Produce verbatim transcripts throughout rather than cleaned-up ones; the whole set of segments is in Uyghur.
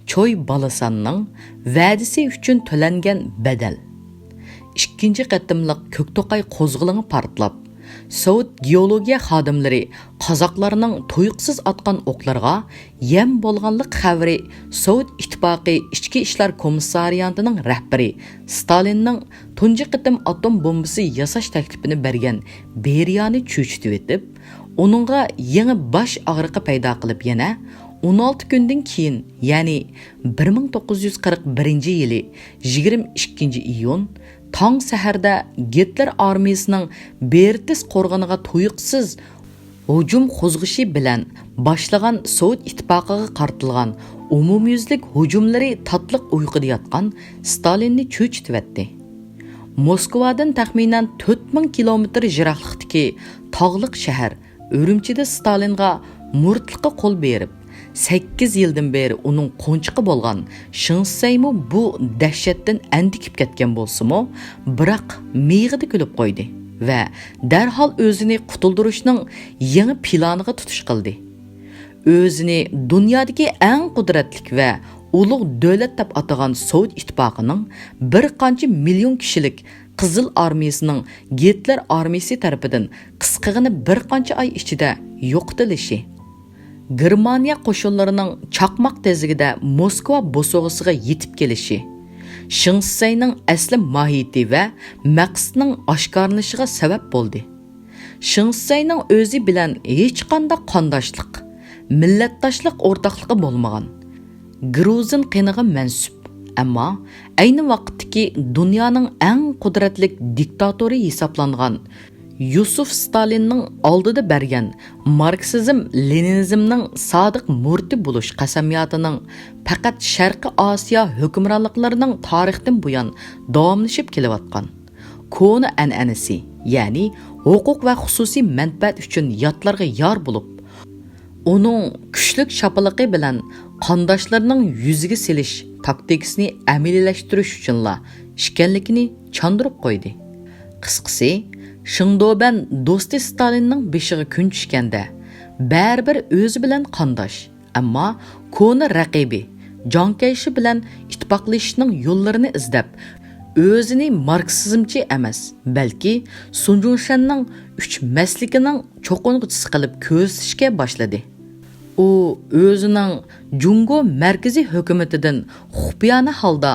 چوي بالىساننىڭ ۋەدىسى ئۈچۈن تۆلەنگەن بەدەل. ئىككىنچى قېتىملىق كۆكتوقاي قوزغىلىڭى پارتلاپ، سوۋېت گېئولوگىيە خادىملىرى قازاقلارنىڭ تۇيۇقسىز ئاتقان ئوقلىرىغا يەم بولغانلىق خەۋىرى سوۋېت ئىتتىپاقى ئىچكى ئىشلار كومىسسارىياتىنىڭ رەھبىرى ستالىننىڭ تۇنجى قېتىم ئاتوم بومبىسى ياساش تەكلىپىنى بەرگەن بېرىيانى چۆچۈتۈۋېتىپ، ئۇنىڭغا يېڭى باش ئاغرىقى پەيدا قىلىپ، يەنە ئون ئالتە كۈندىن كېيىن، يەنى بىر مىڭ توققۇز يۈز قىرىق بىرىنچى يىلى يىگىرمە ئىككىنچى ئىيۇن، تاڭ سەھەردە گىتلېر ئارمىيىسىنىڭ بېرتس قورغىنىغا تۇيۇقسىز ھۇجۇم قوزغىشى بىلەن باشلىغان سوۋېت ئىتتىپاقىغا قارىتىلغان ئومۇميۈزلۈك ھۇجۇملىرى تاتلىق ئۇيقۇدا ياتقان ستالىننى چۆچۈتۈۋەتتى. موسكۋادىن تەخمىنەن تۆت مىڭ كىلومېتىر يىراقلىقتىكى تاغلىق شەھەر ئۈرۈمچىدە ستالىنغا مۇرىتلىققا قول بېرىپ، سەككىز يىلدىن بېرى ئۇنىڭ قونچىقى بولغان شېڭ شىسەيمۇ بۇ دەھشەتتىن ئەندىكىپ كەتكەن بولسىمۇ، بىراق مىيىقىدا كۈلۈپ قويدى ۋە دەرھال ئۆزىنى قۇتۇلدۇرۇشنىڭ يېڭى پىلانىغا تۇتۇش قىلدى. ئۆزىنى دۇنيادىكى ئەڭ قۇدرەتلىك ۋە ئۇلۇغ دۆلەت دەپ ئاتىغان سوۋېت ئىتتىپاقىنىڭ بىر قانچە مىليون كىشىلىك قىزىل ئارمىيىسىنىڭ گىتلېر ئارمىيىسى تەرىپىدىن قىسقىغىنە بىر قانچە ئاي ئىچىدە يوقىتىلىشى، گېرمانىيە قوشۇنلىرىنىڭ چاقماق تېزلىكىدە موسكۋا بوسۇغىسىغا يېتىپ كېلىشى، شېڭ شىسەينىڭ ئەسلى ماھىيىتى ۋە مەقسىتىنىڭ ئاشكارىلىنىشىغا سەۋەب بولدى. شېڭ شىسەينىڭ ئۆزى بىلەن ھېچقانداق قانداشلىق، مىللەتداشلىق ئورتاقلىقى بولمىغان، گرۇزىن قېنىغا مەنسۇپ، ئەمما ئەينى ۋاقىتتىكى دۇنيانىڭ ئەڭ قۇدرەتلىك دىكتاتورى ھېسابلانغان يۇسۇف ستالىننىڭ ئالدىدا بەرگەن ماركسىزم لېنىنىزمنىڭ سادىق مۇرىتى بولۇش قەسەمياتىنىڭ پەقەت شەرقىي ئاسىيا ھۆكۈمرانلىقلىرىنىڭ تارىختىن بۇيان داۋاملىشىپ كېلىۋاتقان كونا ئەنئەنىسى، يەنى ھوقۇق ۋە خۇسۇسىي مەنپەئەت ئۈچۈن ياتلارغا يار بولۇپ، ئۇنىڭ كۈچلۈك شاپىلىقى بىلەن قانداشلىرىنىڭ يۈزىگە سېلىش تاكتىكىسىنى ئەمەلىيلەشتۈرۈش ئۈچۈنلا ئىكەنلىكىنى چاندۇرۇپ قويدى. قىسقىسى، شېڭدوبەن دوستى ستالىننىڭ بېشىغا كۈن چۈشكەندە، بەرىبىر ئۆزى بىلەن قانداش، ئەمما كونا رەقىبى جاڭ كەيشى بىلەن ئىتتىپاقلىشىشنىڭ يوللىرىنى ئىزدەپ، ئۆزىنى ماركسىزمچى ئەمەس، بەلكى سۇن جۇڭشەننىڭ ئۈچ مەسلىكىنىڭ چوقۇنغۇچىسى قىلىپ كۆرسىتىشكە باشلىدى. ئۇ ئۆزىنىڭ جۇڭگو مەركىزىي ھۆكۈمىتىدىن خۇپىيانە ھالدا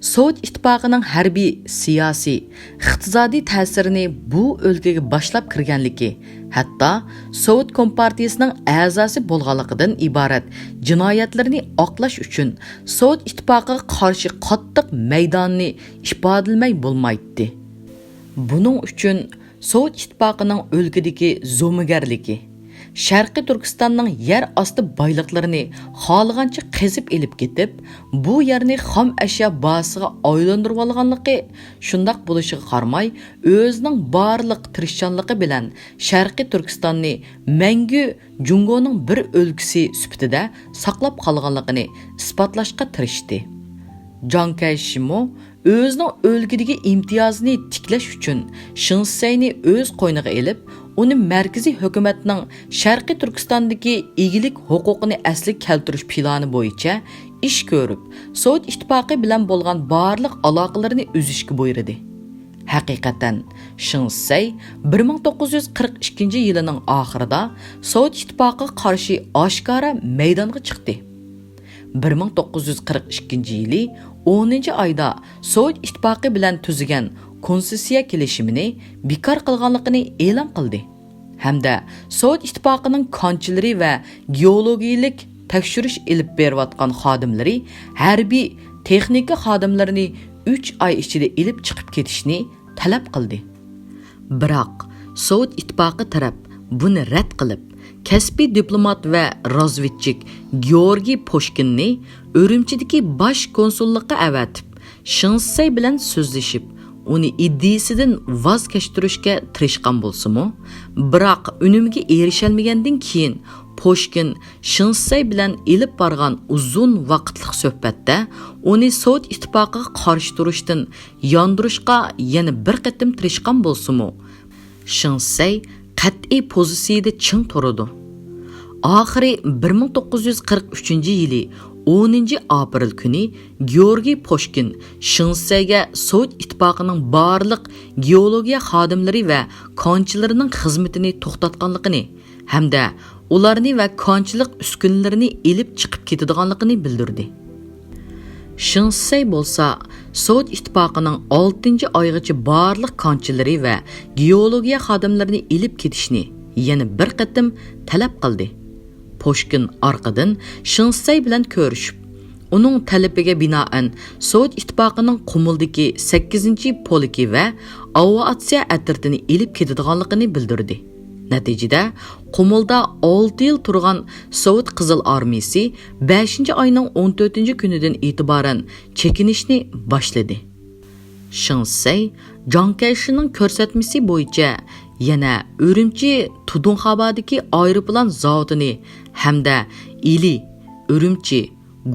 سوۋېت ئىتتىپاقىنىڭ ھەربىي، سىياسىي، ئىقتىسادىي تەسىرىنى بۇ ئۆلكىگە باشلاپ كىرگەنلىكى، ھەتتا سوۋېت كومپارتىيىسىنىڭ ئەزاسى بولغانلىقىدىن ئىبارەت جىنايەتلىرىنى ئاقلاش ئۈچۈن سوۋېت ئىتتىپاقىغا قارشى قاتتىق مەيداننى ئىپادىلىمەي بولمايتتى. بۇنىڭ ئۈچۈن سوۋېت ئىتتىپاقىنىڭ ئۆلكىدىكى زومىگەرلىكى، شەرقىي تۈركىستاننىڭ يەر ئاستى بايلىقلىرىنى خالىغانچە قېزىپ ئېلىپ كېتىپ، بۇ يەرنى خام ئەشيا بازىسىغا ئايلاندۇرۇۋالغانلىقى، شۇنداق بولۇشىغا قارىماي، ئۆزىنىڭ بارلىق تىرىشچانلىقى بىلەن شەرقىي تۈركىستاننى مەڭگۈ جۇڭگونىڭ بىر ئۆلكىسى سۈپىتىدە ساقلاپ قالغانلىقىنى ئىسپاتلاشقا تىرىشتى. جاڭ كەيشىمۇ ئۆزىنىڭ ئۆلكىدىكى ئىمتىيازىنى تىكلەش ئۈچۈن شېڭ شىسەينى ئۆز قوينىغا ئېلىپ، ئۇنى مەركىزىي ھۆكۈمەتنىڭ شەرقىي تۈركىستاندىكى ئىگىلىك ھوقۇقىنى ئەسلىگە كەلتۈرۈش پىلانى بويىچە ئىش كۆرۈپ، سوۋېت ئىتتىپاقى بىلەن بولغان بارلىق ئالاقىلىرىنى ئۈزۈشكە بۇيرۇدى. ھەقىقەتەن، شېڭ شىسەي بىر مىڭ توققۇز يۈز قىرىق ئىككىنچى يىلىنىڭ ئاخىرىدا سوۋېت ئىتتىپاقىغا قارشى ئاشكارا مەيدانغا چىقتى. بىر مىڭ توققۇز يۈز قىرىق ئىككىنچى يىلى ئونىنچى ئايدا سوۋېت ئىتتىپاقى بىلەن تۈزگەن كونسېسسىيە كېلىشىمىنى بىكار قىلغانلىقىنى ئېلان قىلدى ھەمدە سوۋېت ئىتتىپاقىنىڭ كانچىلىرى ۋە گېئولوگىيىلىك تەكشۈرۈش ئېلىپ بېرىۋاتقان خادىملىرى ھەربىي تېخنىكا خادىملىرىنى ئۈچ ئاي ئىچىدە ئېلىپ چىقىپ كېتىشنى تەلەپ قىلدى. بىراق، سوۋېت ئىتتىپاقى تەرەپ بۇنى رەت قىلىپ، كەسپىي دىپلومات ۋە رازۋېدچىك گېئورگىي پۇشكىننى ئۈرۈمچىدىكى باش كونسۇللۇققا ئەۋەتىپ، شېڭ شىسەي بىلەن سۆزلىشىپ، ئۇنى ئىدىيىسىدىن ۋاز كەچتۈرۈشكە تىرىشقان بولسىمۇ، بىراق ئۈنۈمگە ئېرىشەلمىگەندىن كېيىن، پۇشكىن شېڭ شىسەي بىلەن ئېلىپ بارغان ئۇزۇن ۋاقىتلىق سۆھبەتتە ئۇنى سوۋېت ئىتتىپاقىغا قارشى تۇرۇشتىن ياندۇرۇشقا يەنە بىر قېتىم تىرىشقان بولسىمۇ، شېڭ شىسەي قەتئىي پوزىتسىيىدە چىڭ تۇرىدۇ. ئاخىرى بىر مىڭ توققۇز يۈز قىرىق ئۈچىنچى يىلى ئونىنچى ئاپرېل كۈنى گېئورگىي پوشكىن شېڭ شىسەيگە سوۋېت ئىتتىپاقىنىڭ بارلىق گېئولوگىيە خادىملىرى ۋە كانچىلىرىنىڭ خىزمىتىنى توختاتقانلىقىنى ھەمدە ئۇلارنى ۋە كانچىلىق ئۈسكۈنىلىرىنى ئېلىپ چىقىپ كېتىدىغانلىقىنى بىلدۈردى. شېڭ شىسەي بولسا سوۋېت ئىتتىپاقىنىڭ ئالتىنچى ئايغىچە بارلىق كانچىلىرى ۋە گېئولوگىيە خادىملىرىنى ئېلىپ كېتىشنى يەنە بىر قېتىم تەلەپ قىلدى. پوشكىن ئارقىدىن شېڭ شىسەي بىلەن كۆرۈشۈپ، ئۇنىڭ تەلىپىگە بىنائەن سوۋېت ئىتتىپاقىنىڭ قۇمۇلدىكى سەككىزىنچى پولكى ۋە ئاۋىئاتسىيە ئەترىتىنى ئېلىپ كېتىدىغانلىقىنى بىلدۈردى. نەتىجىدە، قۇمۇلدا ئالتە يىل تۇرغان سوۋېت قىزىل ئارمىيىسى بەشىنچى ئاينىڭ ئون تۆتىنچى كۈنىدىن ئېتىبارەن چېكىنىشنى باشلىدى. شېڭ شىسەي جاڭ كەيشىنىڭ كۆرسەتمىسى بويىچە يەنە ئۈرۈمچى تۇدۇڭخابادىكى ئايروپىلان زاۋۇتىنى ھەمدە ئىلى، ئۈرۈمچى،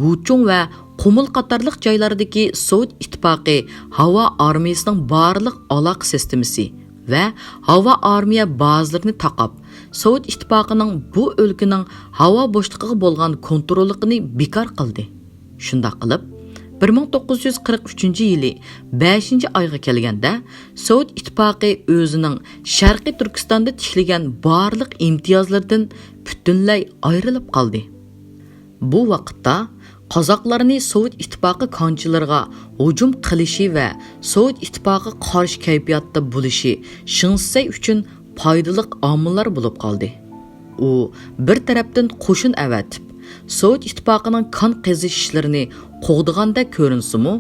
گۇچۇڭ ۋە قۇمۇل قاتارلىق جايلاردىكى سوۋېت ئىتتىپاقى ھاۋا ئارمىيىسىنىڭ بارلىق ئالاقە سىستېمىسى ۋە ھاۋا ئارمىيە بازىلىرىنى تاقاپ، سوۋېت ئىتتىپاقىنىڭ بۇ ئۆلكىنىڭ ھاۋا بوشلۇقىغا بولغان كونتروللۇقىنى بىكار قىلدى. شۇنداق قىلىپ، بىر مىڭ توققۇز يۈز قىرىق ئۈچىنچى يىلى بەشىنچى ئايغا كەلگەندە، سوۋېت ئىتتىپاقى ئۆزىنىڭ شەرقىي تۈركىستاندا تىكلىگەن بارلىق ئىمتىيازلىرىدىن پۈتۈنلەي ئايرىلىپ قالدى. بۇ ۋاقىتتا قازاقلارنى سوۋېت ئىتتىپاقى كانچىلىرىغا ھۇجۇم قىلىشى ۋە سوۋېت ئىتتىپاقىغا قارشى كەيپىياتتا بولۇشى شېڭ شىسەي ئۈچۈن پايدىلىق ئامىللار بولۇپ قالدى. ئۇ بىر تەرەپتىن قوشۇن ئەۋەتىپ، سوۋېت ئىتتىپاقىنىڭ كان قېزىش ئىشلىرىنى قوغدىغاندەك كۆرۈنسىمۇ،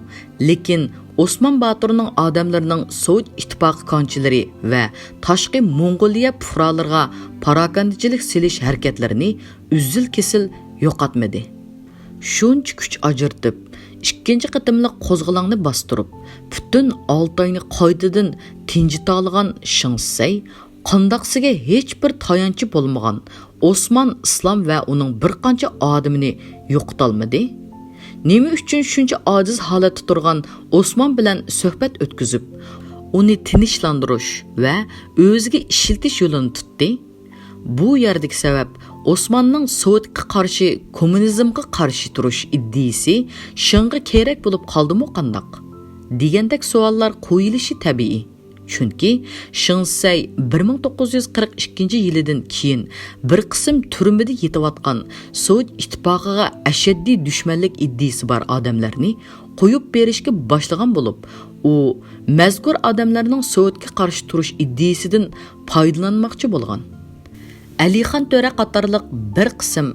لېكىن ئوسمان باتۇرنىڭ ئادەملىرىنىڭ سوۋېت ئىتتىپاقى كانچىلىرى ۋە تاشقى موڭغۇلىيە پۇقرالىرىغا پاراكەندىچىلىك سېلىش ھەرىكەتلىرىنى ئۈزۈل-كېسىل يوقاتمىدى. شۇنچە كۈچ ئاجرىتىپ، ئىككىنچى قېتىملىق قوزغىلاڭنى باستۇرۇپ، پۈتۈن ئالتاينى قايتىدىن تىنجىتالىغان شېڭ شىسەي قانداقسىگە ھېچبىر تايانچى بولمىغان ئوسمان ئىسلام ۋە ئۇنىڭ بىر قانچە ئادىمىنى يوقىتالمىدى؟ نېمە ئۈچۈن شۇنچە ئاجىز ھالەتتە تۇرغان ئوسمان بىلەن سۆھبەت ئۆتكۈزۈپ، ئۇنى تىنچلاندۇرۇش ۋە ئۆزىگە ئىشلىتىش يولىنى تۇتتى؟ بۇ يەردىكى سەۋەب ئوسماننىڭ سوۋېتقا قارشى، كوممۇنىزمغا قارشى تۇرۇش ئىدىيىسى شېڭغا كېرەك بولۇپ قالدىمۇ قانداق؟ دېگەندەك سوئاللار قويۇلۇشى تەبىئىي. چۈنكى شېڭ شىسەي بىر مىڭ توققۇز يۈز قىرىق ئىككىنچى يىلىدىن كېيىن بىر قىسىم تۈرمىدە يېتىۋاتقان سوۋېت ئىتتىپاقىغا ئەشەددىي دۈشمەنلىك ئىدىيىسى بار ئادەملەرنى قويۇپ بېرىشكە باشلىغان بولۇپ، ئۇ مەزكۇر ئادەملەرنىڭ سوۋېتكە قارشى تۇرۇش ئىدىيىسىدىن پايدىلانماقچى بولغان. ئەلىخان تۆرە قاتارلىق بىر قىسىم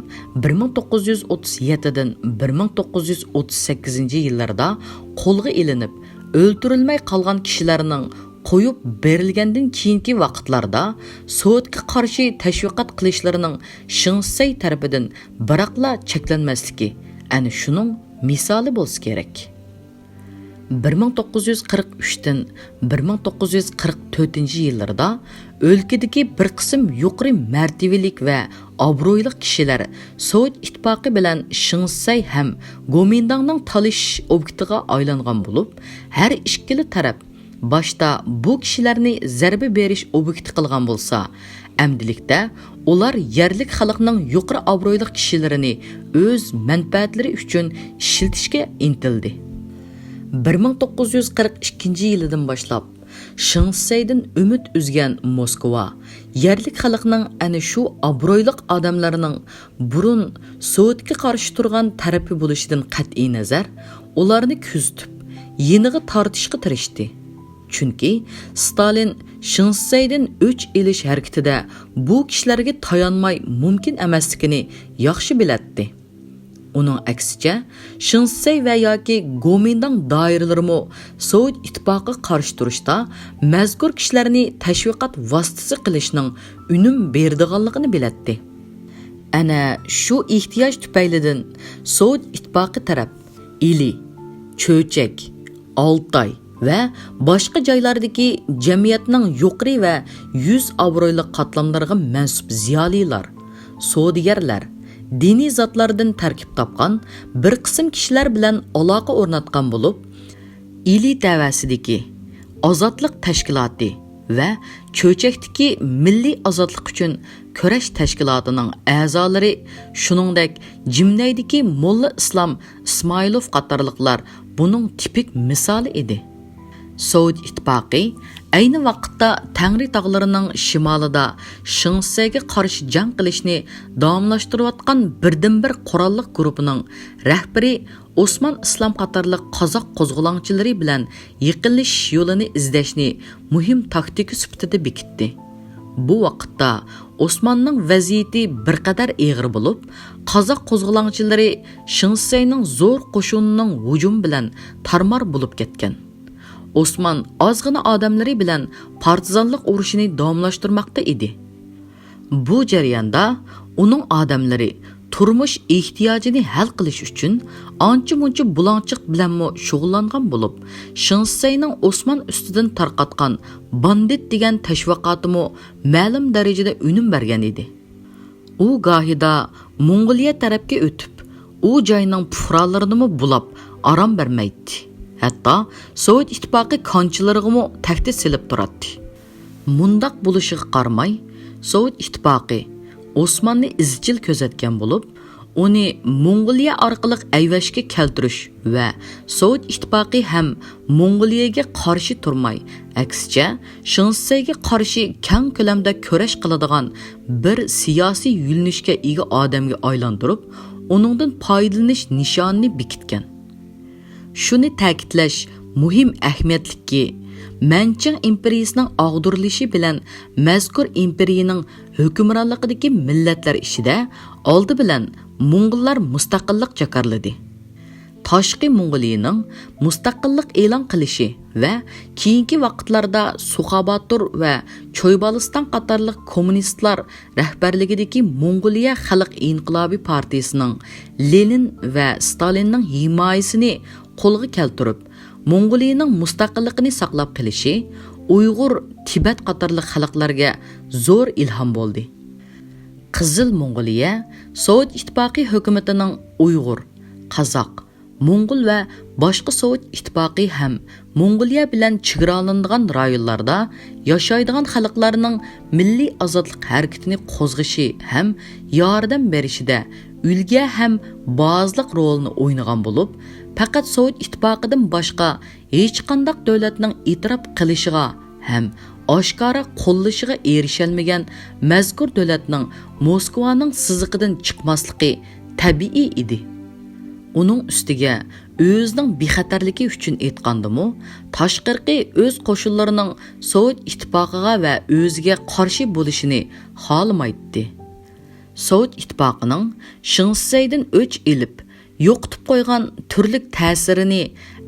بىر مىڭ توققۇز يۈز ئوتتۇز يەتتىدىن بىر مىڭ توققۇز يۈز ئوتتۇز سەككىزىنچى يىللاردا قولغا ئېلىنىپ، ئۆلتۈرۈلمەي قالغان كىشىلەرنىڭ قويۇپ بېرىلگەندىن كېيىنكى ۋاقىتلاردا سوۋېتقا قارشى تەشۋىقات قىلىشلىرىنىڭ شېڭ شىسەي تەرىپىدىن بىراقلا چەكلەنمەسلىكى ئەنە شۇنىڭ مىسالى بولسا كېرەك. بىر مىڭ توققۇز يۈز قىرىق ئۈچتىن بىر مىڭ توققۇز يۈز قىرىق تۆتىنچى يىللىرىدا ئۆلكىدىكى بىر قىسىم يۇقىرى مەرتىۋىلىك ۋە ئابرۇيلۇق كىشىلەر سوۋېت ئىتتىپاقى بىلەن شېڭ شىسەي ھەم گومىنداڭنىڭ تالىشىش ئوبيېكتىغا ئايلانغان بولۇپ، ھەر ئىككىلا تەرەپ باشتا بۇ كىشىلەرنى زەربە بېرىش ئوبيېكتى قىلغان بولسا، ئەمدىلىكتە ئۇلار يەرلىك خەلقنىڭ يۇقىرى ئابرۇيلۇق كىشىلىرىنى ئۆز مەنپەئەتلىرى ئۈچۈن ئىشلىتىشكە ئىنتىلدى. بىر مىڭ توققۇز يۈز قىرىق ئىككىنچى يىلىدىن باشلاپ، شېڭ شىسەيدىن ئۈمىد ئۈزگەن موسكۋا يەرلىك خەلقنىڭ ئەنە شۇ ئابرۇيلۇق ئادەملەرنىڭ بۇرۇن سوۋېتكە قارشى تۇرغان تەرىپى بولۇشىدىن قەتئىينەزەر، ئۇلارنى كۆزىتىپ، يېنىغا تارتىشقا تىرىشتى. چۈنكى ستالىن شېڭ شىسەيدىن ئۆچ ئېلىش ھەرىكىتىدە بۇ كىشىلەرگە تايانماي مۇمكىن ئەمەسلىكىنى ياخشى بىلەتتى. ئۇنىڭ ئەكسىچە، شېڭ شىسەي ۋە ياكى گومىنداڭ دائىرىلىرىمۇ سوۋېت ئىتتىپاقىغا قارشى تۇرۇشتا مەزكۇر كىشىلەرنى تەشۋىقات ۋاسىتىسى قىلىشنىڭ ئۈنۈم بېرىدىغانلىقىنى بىلەتتى. ئەنە شۇ ئېھتىياج تۈپەيلىدىن سوۋېت ئىتتىپاقى تەرەپ ئىلى، چۆچەك، ئالتاي ۋە باشقا جايلاردىكى جەمئىيەتنىڭ يۇقىرى ۋە يۈز ئابرۇيلۇق قاتلاملىرىغا مەنسۇپ زىيالىيلار، سودىگەرلەر، دىنىي زاتلاردىن تەركىب تاپقان بىر قىسىم كىشىلەر بىلەن ئالاقە ئورناتقان بولۇپ، ئىلى تەۋەسىدىكى ئازادلىق تەشكىلاتى، ۋە چۆچەكتىكى مىللىي ئازادلىق ئۈچۈن كۈرەش تەشكىلاتىنىڭ ئەزالىرى، شۇنىڭدەك جىمنەيدىكى موللا ئىسلام ئىسمائىلوف قاتارلىقلار بۇنىڭ تىپىك مىسالى ئىدى. سوۋېت ئىتتىپاقى ئەينى ۋاقىتتا تەڭرى تاغلىرىنىڭ شىمالىدا شېڭ شىسەيگە قارشى جەڭ قىلىشنى داۋاملاشتۇرۇۋاتقان بىردىنبىر قوراللىق گۇرۇپپىنىڭ رەھبىرى ئوسمان ئىسلام قاتارلىق قازاق قوزغىلاڭچىلىرى بىلەن يېقىنلىشىش يولىنى ئىزدەشنى مۇھىم تاكتىكا سۈپىتىدە بېكىتتى. بۇ ۋاقىتتا ئوسماننىڭ ۋەزىيىتى بىر قەدەر ئېغىر بولۇپ، قازاق قوزغىلاڭچىلىرى شېڭ شىسەينىڭ زور قوشۇنىنىڭ ھۇجۇمى بىلەن تارمار بولۇپ كەتكەن. ئوسمان ئازغىنە ئادەملىرى بىلەن پارتىزانلىق ئۇرۇشىنى داۋاملاشتۇرماقتا ئىدى. بۇ جەرياندا ئۇنىڭ ئادەملىرى تۇرمۇش ئېھتىياجىنى ھەل قىلىش ئۈچۈن ئانچە-مۇنچە بۇلاڭچىلىق بىلەنمۇ شۇغۇللانغان بولۇپ، شېڭ شىسەينىڭ ئوسمان ئۈستىدىن تارقاتقان باندىت دېگەن تەشۋىقاتىمۇ مەلۇم دەرىجىدە ئۈنۈم بەرگەن ئىدى. ئۇ گاھىدا موڭغۇلىيە تەرەپكە ئۆتۈپ، ئۇ جاينىڭ پۇقرالىرىنىمۇ بۇلاپ ئارام بەرمەيتتى. ھەتتا سوۋېت ئىتتىپاقى كانچىلىرىغىمۇ تەھدىت سېلىپ تۇراتتى. مۇنداق بولۇشىغا قارىماي، سوۋېت ئىتتىپاقى ئوسماننى ئىزچىل كۆزەتكەن بولۇپ، ئۇنى موڭغۇلىيە ئارقىلىق ئەيۋەشكە كەلتۈرۈش ۋە سوۋېت ئىتتىپاقى ھەم موڭغۇلىيەگە قارشى تۇرماي، ئەكسىچە، شېڭ شىسەيگە قارشى كەڭ كۆلەمدە كۈرەش قىلىدىغان بىر سىياسىي يۆنىلىشكە ئىگە ئادەمگە ئايلاندۇرۇپ، ئۇنىڭدىن پايدىلىنىش نىشانىنى بېكىتكەن. شۇنى تەكىتلەش مۇھىم ئەھمىيەتلىككى، مەنچىڭ ئىمپېرىيىسىنىڭ ئاغدۇرۇلۇشى بىلەن مەزكۇر ئىمپېرىيىنىڭ ھۆكۈمرانلىقىدىكى مىللەتلەر ئىچىدە ئالدى بىلەن موڭغۇللار مۇستەقىللىق جاكارلىدى. تاشقى موڭغۇلىيىنىڭ مۇستەقىللىق ئېلان قىلىشى ۋە كېيىنكى ۋاقىتلاردا سۇخاباتۇر ۋە چويبالىستان قاتارلىق كوممۇنىستلار رەھبەرلىكىدىكى موڭغۇلىيە خەلق ئىنقىلابى پارتىيىسىنىڭ لېنىن ۋە ستالىننىڭ ھىمايىسىنى قولغا كەلتۈرۈپ، موڭغۇلىيىنىڭ مۇستەقىللىقىنى ساقلاپ قېلىشى ئۇيغۇر، تىبەت قاتارلىق خەلقلەرگە زور ئىلھام بولدى. قىزىل موڭغۇلىيە سوۋېت ئىتتىپاقى ھۆكۈمىتىنىڭ ئۇيغۇر، قازاق، موڭغۇل ۋە باشقا سوۋېت ئىتتىپاقى ھەم موڭغۇلىيە بىلەن چېگرالىنىدىغان رايونلاردا ياشايدىغان خەلقلەرنىڭ مىللىي ئازادلىق ھەرىكىتىنى قوزغىشى ھەم ياردەم بېرىشىدە ئۈلگە ھەم بازىلىق رولىنى ئوينىغان بولۇپ، پەقەت سوۋېت ئىتتىپاقىدىن باشقا ھېچقانداق دۆلەتنىڭ ئېتىراپ قىلىشىغا ھەم ئاشكارا قوللىشىغا ئېرىشەلمىگەن مەزكۇر دۆلەتنىڭ موسكۋانىڭ سىزىقىدىن چىقماسلىقى تەبىئىي ئىدى. ئۇنىڭ ئۈستىگە ئۆزىنىڭ بىخەتەرلىكى ئۈچۈن ئېيتقاندىمۇ، تاشقىرىقى ئۆز قوشۇنلىرىنىڭ سوۋېت ئىتتىپاقىغا ۋە ئۆزىگە قارشى بولۇشىنى خالىمايتتى. سوۋېت ئىتتىپاقىنىڭ شېڭ شىسەيدىن ئۆچ ئېلىپ، يوقىتىپ قويغان تۈرلۈك تەسىرىنى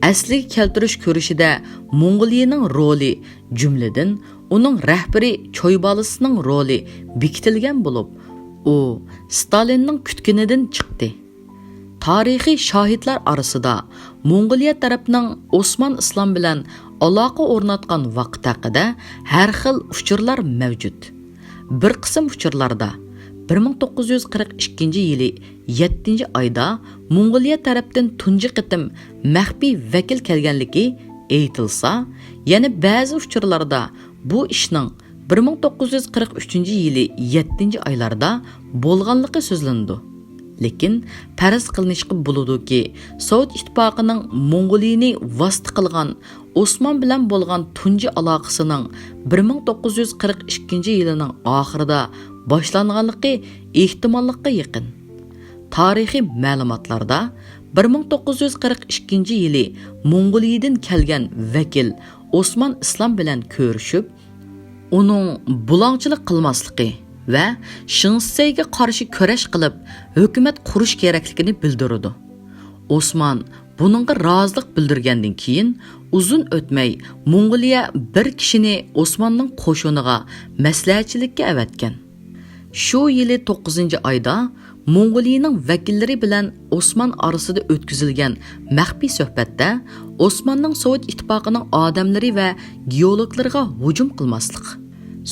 ئەسلىگە كەلتۈرۈش كۈرىشىدە موڭغۇلىيىنىڭ رولى، جۈملىدىن ئۇنىڭ رەھبىرى چويبالىسىنىڭ رولى بېكىتىلگەن بولۇپ، ئۇ ستالىننىڭ كۈتكىنىدىن چىقتى. تارىخىي شاھىتلار ئارىسىدا موڭغۇلىيە تەرەپنىڭ ئوسمان ئىسلام بىلەن ئالاقە ئورناتقان ۋاقىت ھەققىدە ھەر خىل ئۇچۇرلار مەۋجۇت. بىر قىسىم ئۇچۇرلاردا بىر مىڭ توققۇز يۈز قىرىق ئىككىنچى يىلى يەتتىنچى ئايدا موڭغۇلىيە تەرەپتىن تۇنجى قېتىم مەخپىي ۋەكىل كەلگەنلىكى ئېيتىلسا، يەنە بەزى ئۇچۇرلاردا بۇ ئىشنىڭ بىر مىڭ توققۇز يۈز قىرىق ئۈچىنچى يىلى يەتتىنچى ئايلاردا بولغانلىقى سۆزلىنىدۇ. لېكىن پەرەز قىلىنىشقا بولىدۇكى، سوۋېت ئىتتىپاقىنىڭ موڭغۇلىيىنى ۋاسىتە قىلغان ئوسمان بىلەن بولغان تۇنجى ئالاقىسىنىڭ بىر مىڭ توققۇز يۈز قىرىق ئىككىنچى يىلىنىڭ ئاخىرىدا باشلانغانلىقى ئېھتىماللىققا يېقىن. تارىخىي مەلۇماتلاردا بىر مىڭ توققۇز يۈز قىرىق ئىككىنچى يىلى موڭغۇلىيىدىن كەلگەن ۋەكىل ئوسمان ئىسلام بىلەن كۆرۈشۈپ، ئۇنىڭ بۇلاڭچىلىق قىلماسلىقى ۋە شېڭ شىسەيگە قارشى كۈرەش قىلىپ، ھۆكۈمەت قۇرۇش كېرەكلىكىنى بىلدۈرىدۇ. ئوسمان بۇنىڭغا رازىلىق بىلدۈرگەندىن كېيىن، ئۇزۇن ئۆتمەي موڭغۇلىيە بىر كىشىنى ئوسماننىڭ قوشۇنىغا مەسلىھەتچىلىككە ئەۋەتكەن. شۇ يىلى توققۇزىنچى ئايدا موڭغۇلىيىنىڭ ۋەكىللىرى بىلەن ئوسمان ئارىسىدا ئۆتكۈزۈلگەن مەخپىي سۆھبەتتە ئوسماننىڭ سوۋېت ئىتتىپاقىنىڭ ئادەملىرى ۋە گېئولوگلىرىغا ھۇجۇم قىلماسلىق،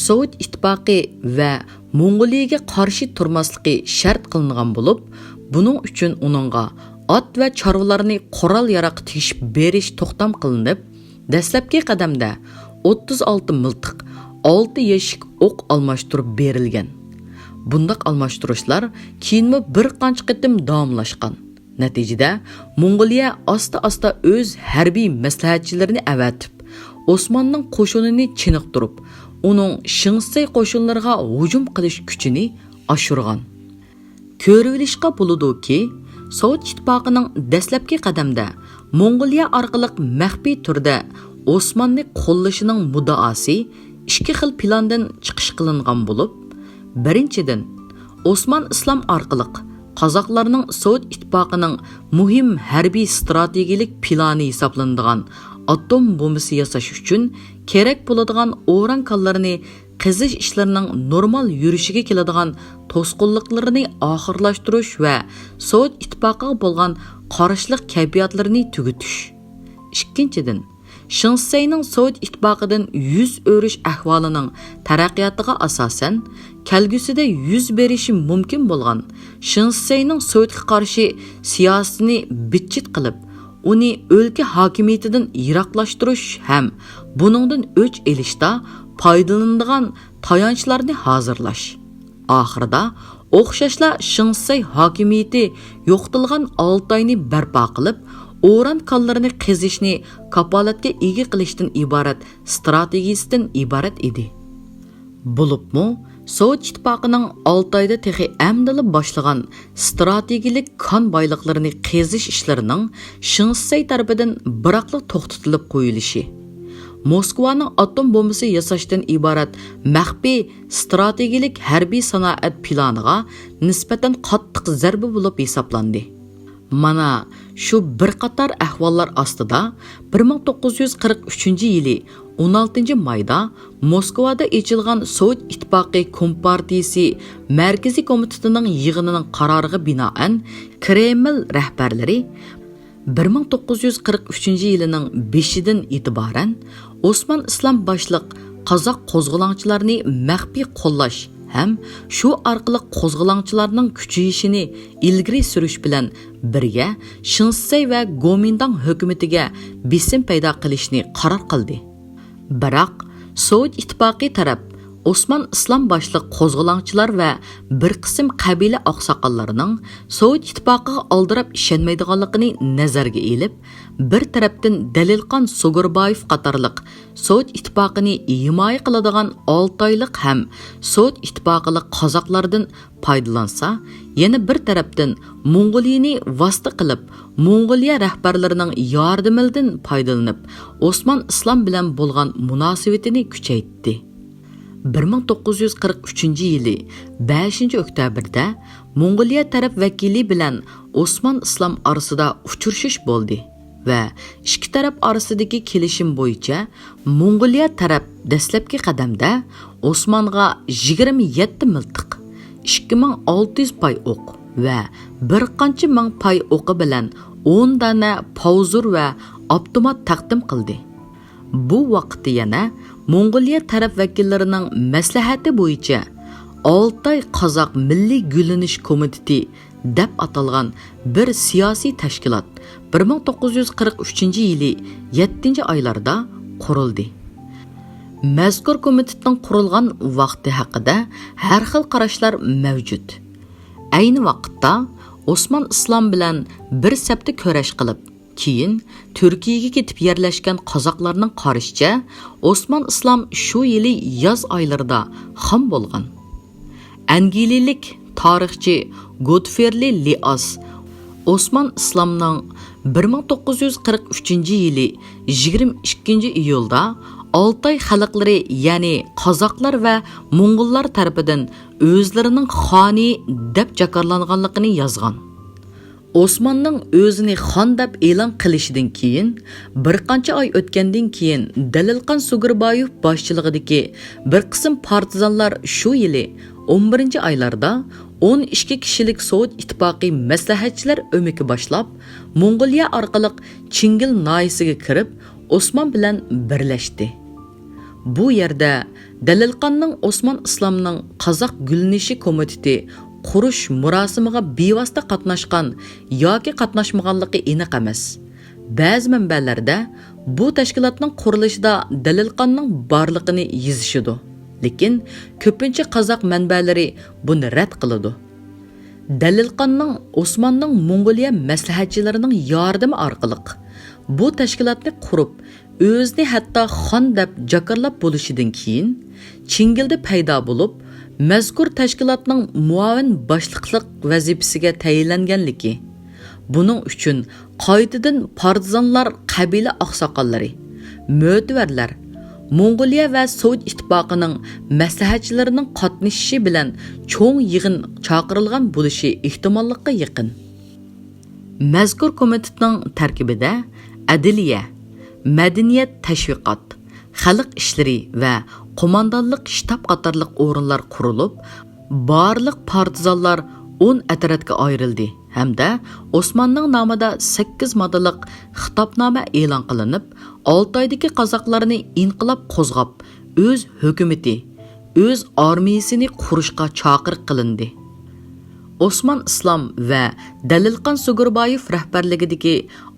سوۋېت ئىتتىپاقى ۋە موڭغۇلىيىگە قارشى تۇرماسلىقى شەرت قىلىنغان بولۇپ، بۇنىڭ ئۈچۈن ئۇنىڭغا ئات ۋە چارۋىلارنى قورال-ياراغقا تېگىشىپ بېرىش توختام قىلىنىپ، دەسلەپكى قەدەمدە ئوتتۇز ئالتە مىلتىق، ئالتە يەشىك ئوق ئالماشتۇرۇپ بېرىلگەن. بۇنداق ئالماشتۇرۇشلار كېيىنمۇ بىر قانچە قېتىم داۋاملاشقان. نەتىجىدە، موڭغۇلىيە ئاستا-ئاستا ئۆز ھەربىي مەسلىھەتچىلىرىنى ئەۋەتىپ، ئوسماننىڭ قوشۇنىنى چېنىقتۇرۇپ، ئۇنىڭ شېڭشىسەي قوشۇنلىرىغا ھۇجۇم قىلىش كۈچىنى ئاشۇرغان. كۆرۈۋېلىشقا بولىدۇكى، سوۋېت ئىتتىپاقىنىڭ دەسلەپكى قەدەمدە موڭغۇلىيە ئارقىلىق مەخپىي تۈردە ئوسماننى قوللىشىنىڭ مۇددىئاسى ئىككى خىل پىلاندىن چىقىش قىلىنغان بولۇپ، بىرىنچىدىن، ئوسمان ئىسلام ئارقىلىق قازاقلارنىڭ سوۋېت ئىتتىپاقىنىڭ مۇھىم ھەربىي ستراتېگىيىلىك پىلانى ھېسابلىنىدىغان ئاتوم بومبىسى ياساش ئۈچۈن كېرەك بولىدىغان ئوران كانلىرىنى قېزىش ئىشلىرىنىڭ نورمال يۈرۈشىگە كېلىدىغان توسقۇنلۇقلىرىنى ئاخىرلاشتۇرۇش ۋە سوۋېت ئىتتىپاقىغا بولغان قارشىلىق كەيپىياتلىرىنى تۈگىتىش. ئىككىنچىدىن، شېڭشىسەينىڭ سوۋېت ئىتتىپاقىدىن يۈز ئۆرۈش ئەھۋالىنىڭ تەرەققىياتىغا ئاساسەن، كەلگۈسىدە يۈز بېرىشى مۇمكىن بولغان شېڭشىسەينىڭ سوۋېتقا قارشى سىياسىتىنى بىتچىت قىلىپ، ئۇنى ئۆلكە ھاكىمىيىتىدىن يىراقلاشتۇرۇش ھەم بۇنىڭدىن ئۆچ ئېلىشتا پايدىلىنىدىغان تايانچلارنى ھازىرلاش. ئاخىرىدا، ئوخشاشلا شېڭشىسەي ھاكىمىيىتى يوقىتىلغان ئالتاينى بەرپا قىلىپ، ئوران كانلىرىنى قېزىشنى كاپالەتكە ئىگە قىلىشتىن ئىبارەت ستراتېگىيىسىدىن ئىبارەت ئىدى. بولۇپمۇ، سوۋېت ئىتتىپاقىنىڭ ئالتايدا تېخى ئەمدىلا باشلىغان ستراتېگىيىلىك كان بايلىقلىرىنى قېزىش ئىشلىرىنىڭ شېڭشىسەي تەرىپىدىن بىراقلا توختىتىلىپ قويۇلۇشى، موسكۋانىڭ ئاتوم بومبىسى ياساشتىن ئىبارەت مەخپىي ستراتېگىيىلىك ھەربىي سانائەت پىلانىغا نىسبەتەن قاتتىق زەربە بولۇپ ھېسابلاندى. مانا شۇ بىر قاتار ئەھۋاللار ئاستىدا، بىر مىڭ توققۇز يۈز قىرىق ئۈچىنچى يىلى ئون ئالتىنچى مايدا موسكۋادا ئېچىلغان سوۋېت ئىتتىپاقى كومپارتىيىسى مەركىزىي كومىتېتىنىڭ يىغىنىنىڭ قارارىغا بىنائەن، كرېمىل رەھبەرلىرى بىر مىڭ توققۇز يۈز قىرىق ئۈچىنچى يىلىنىڭ بېشىدىن ئېتىبارەن ئوسمان ئىسلام باشلىق قازاق قوزغىلاڭچىلارنى مەخپىي قوللاش ھەم شۇ ئارقىلىق قوزغىلاڭچىلارنىڭ كۈچىيىشىنى ئىلگىرى سۈرۈش بىلەن بىرگە، شېڭشىسەي ۋە گومىنداڭ ھۆكۈمىتىگە بېسىم پەيدا قىلىشنى قارار قىلدى. بىراق، سوۋېت ئىتتىپاقى تەرەپ ئوسمان ئىسلام باشلىق قوزغىلاڭچىلار ۋە بىر قىسىم قەبىلە ئاقساقاللىرىنىڭ سوۋېت ئىتتىپاقىغا ئالدىراپ ئىشەنمەيدىغانلىقىنى نەزەرگە ئېلىپ، بىر تەرەپتىن دەلىلقان سۇگۇربايېف قاتارلىق سوۋېت ئىتتىپاقىنى ھىمايە قىلىدىغان ئالتايلىق ھەم سوۋېت ئىتتىپاقىلىق قازاقلاردىن پايدىلانسا، يەنە بىر تەرەپتىن موڭغۇلىيىنى ۋاسىتە قىلىپ، موڭغۇلىيە رەھبەرلىرىنىڭ ياردىمىدىن پايدىلىنىپ، ئوسمان ئىسلام بىلەن بولغان مۇناسىۋىتىنى كۈچەيتتى. بىر مىڭ توققۇز يۈز قىرىق ئۈچىنچى يىلى بەشىنچى ئۆكتەبىردە موڭغۇلىيە تەرەپ ۋەكىلى بىلەن ئوسمان ئىسلام ئارىسىدا ئۇچرىشىش بولدى ۋە ئىككى تەرەپ ئارىسىدىكى كېلىشىم بويىچە موڭغۇلىيە تەرەپ دەسلەپكى قەدەمدە ئوسمانغا يىگىرمە يەتتە مىلتىق، ئىككى مىڭ ئالتە يۈز پاي ئوق ۋە بىر قانچە مىڭ پاي ئوقى بىلەن ئون دانە پاۋزۇر ۋە ئاپتومات تەقدىم قىلدى. بۇ ۋاقىتتا يەنە موڭغۇلىيە تەرەپ ۋەكىللىرىنىڭ مەسلىھەتى بويىچە ئالتاي قازاق مىللىي گۈللىنىش كومىتېتى دەپ ئاتالغان بىر سىياسىي تەشكىلات بىر مىڭ توققۇز يۈز قىرىق ئۈچىنچى يىلى يەتتىنچى ئايلاردا قۇرۇلدى. مەزكۇر كومىتېتنىڭ قۇرۇلغان ۋاقتى ھەققىدە ھەر خىل قاراشلار مەۋجۇت. ئەينى ۋاقىتتا ئوسمان ئىسلام بىلەن بىر سەپتە كۈرەش قىلىپ، كېيىن تۈركىيەگە كېتىپ يەرلەشكەن قازاقلارنىڭ قارىشىچە، ئوسمان ئىسلام شۇ يىلى ياز ئايلىرىدا خام بولغان. ئەنگلىيەلىك تارىخچى گودفرلى لىئاس ئوسمان ئىسلامنىڭ بىر مىڭ توققۇز يۈز قىرىق ئۈچىنچى يىلى يىگىرمە ئىككىنچى ئىيۇلدا ئالتاي خەلقلىرى، يەنى قازاقلار ۋە موڭغۇللار تەرىپىدىن ئۆزلىرىنىڭ خانى دەپ جاكارلانغانلىقىنى يازغان. ئوسماننىڭ ئۆزىنى خان دەپ ئېلان قىلىشىدىن كېيىن، بىر قانچە ئاي ئۆتكەندىن كېيىن، دەلىلقان سۇگۇربايېف باشچىلىقىدىكى بىر قىسىم پارتىزانلار شۇ يىلى ئون بىرىنچى ئايلاردا ئون ئىككى كىشىلىك سوۋېت ئىتتىپاقى مەسلىھەتچىلەر ئۆمىكى باشلاپ، موڭغۇلىيە ئارقىلىق چىڭگىل ناھىيىسىگە كىرىپ، ئوسمان بىلەن بىرلەشتى. بۇ يەردە دەلىلقاننىڭ ئوسمان ئىسلامنىڭ قازاق گۈللىنىشى كومىتېتى قۇرۇش مۇراسىمىغا بىۋاسىتە قاتناشقان ياكى قاتناشمىغانلىقى ئېنىق ئەمەس. بەزى مەنبەلەردە بۇ تەشكىلاتنىڭ قۇرۇلۇشىدا دەلىلقاننىڭ بارلىقىنى يېزىشىدۇ. لېكىن كۆپىنچە قازاق مەنبەلىرى بۇنى رەت قىلىدۇ. دەلىلقاننىڭ ئوسماننىڭ موڭغۇلىيە مەسلىھەتچىلىرىنىڭ ياردىمى ئارقىلىق بۇ تەشكىلاتنى قۇرۇپ، ئۆزىنى ھەتتا خان دەپ جاكارلاپ بولۇشىدىن كېيىن، چىڭگىلدە پەيدا بولۇپ، مەزكۇر تەشكىلاتنىڭ مۇئاۋىن باشلىقلىق ۋەزىپىسىگە تەيىنلەنگەنلىكى، بۇنىڭ ئۈچۈن قايتىدىن پارتىزانلار قەبىلە ئاقساقاللىرى، مۆتىۋەرلەر، موڭغۇلىيە ۋە سوۋېت ئىتتىپاقىنىڭ مەسلىھەتچىلىرىنىڭ قاتنىشىشى بىلەن چوڭ يىغىن چاقىرىلغان بولۇشى ئېھتىماللىققا يېقىن. مەزكۇر كومىتېتنىڭ تەركىبىدە ئەدلىيە، مەدەنىيەت، تەشۋىقات، خەلق ئىشلىرى ۋە قوماندانلىق شتاب قاتارلىق ئورۇنلار قۇرۇلۇپ، بارلىق پارتىزانلار ئون ئەترەتكە ئايرىلدى ھەمدە ئوسماننىڭ نامىدا سەككىز ماددىلىق خىتابنامە ئېلان قىلىنىپ، ئالتايدىكى قازاقلارنى ئىنقىلاب قوزغاپ، ئۆز ھۆكۈمىتى، ئۆز ئارمىيىسىنى قۇرۇشقا چاقىرىق قىلىندى. ئوسمان ئىسلام ۋە دەلىلقان سۇگۇربايېف رەھبەرلىكىدىكى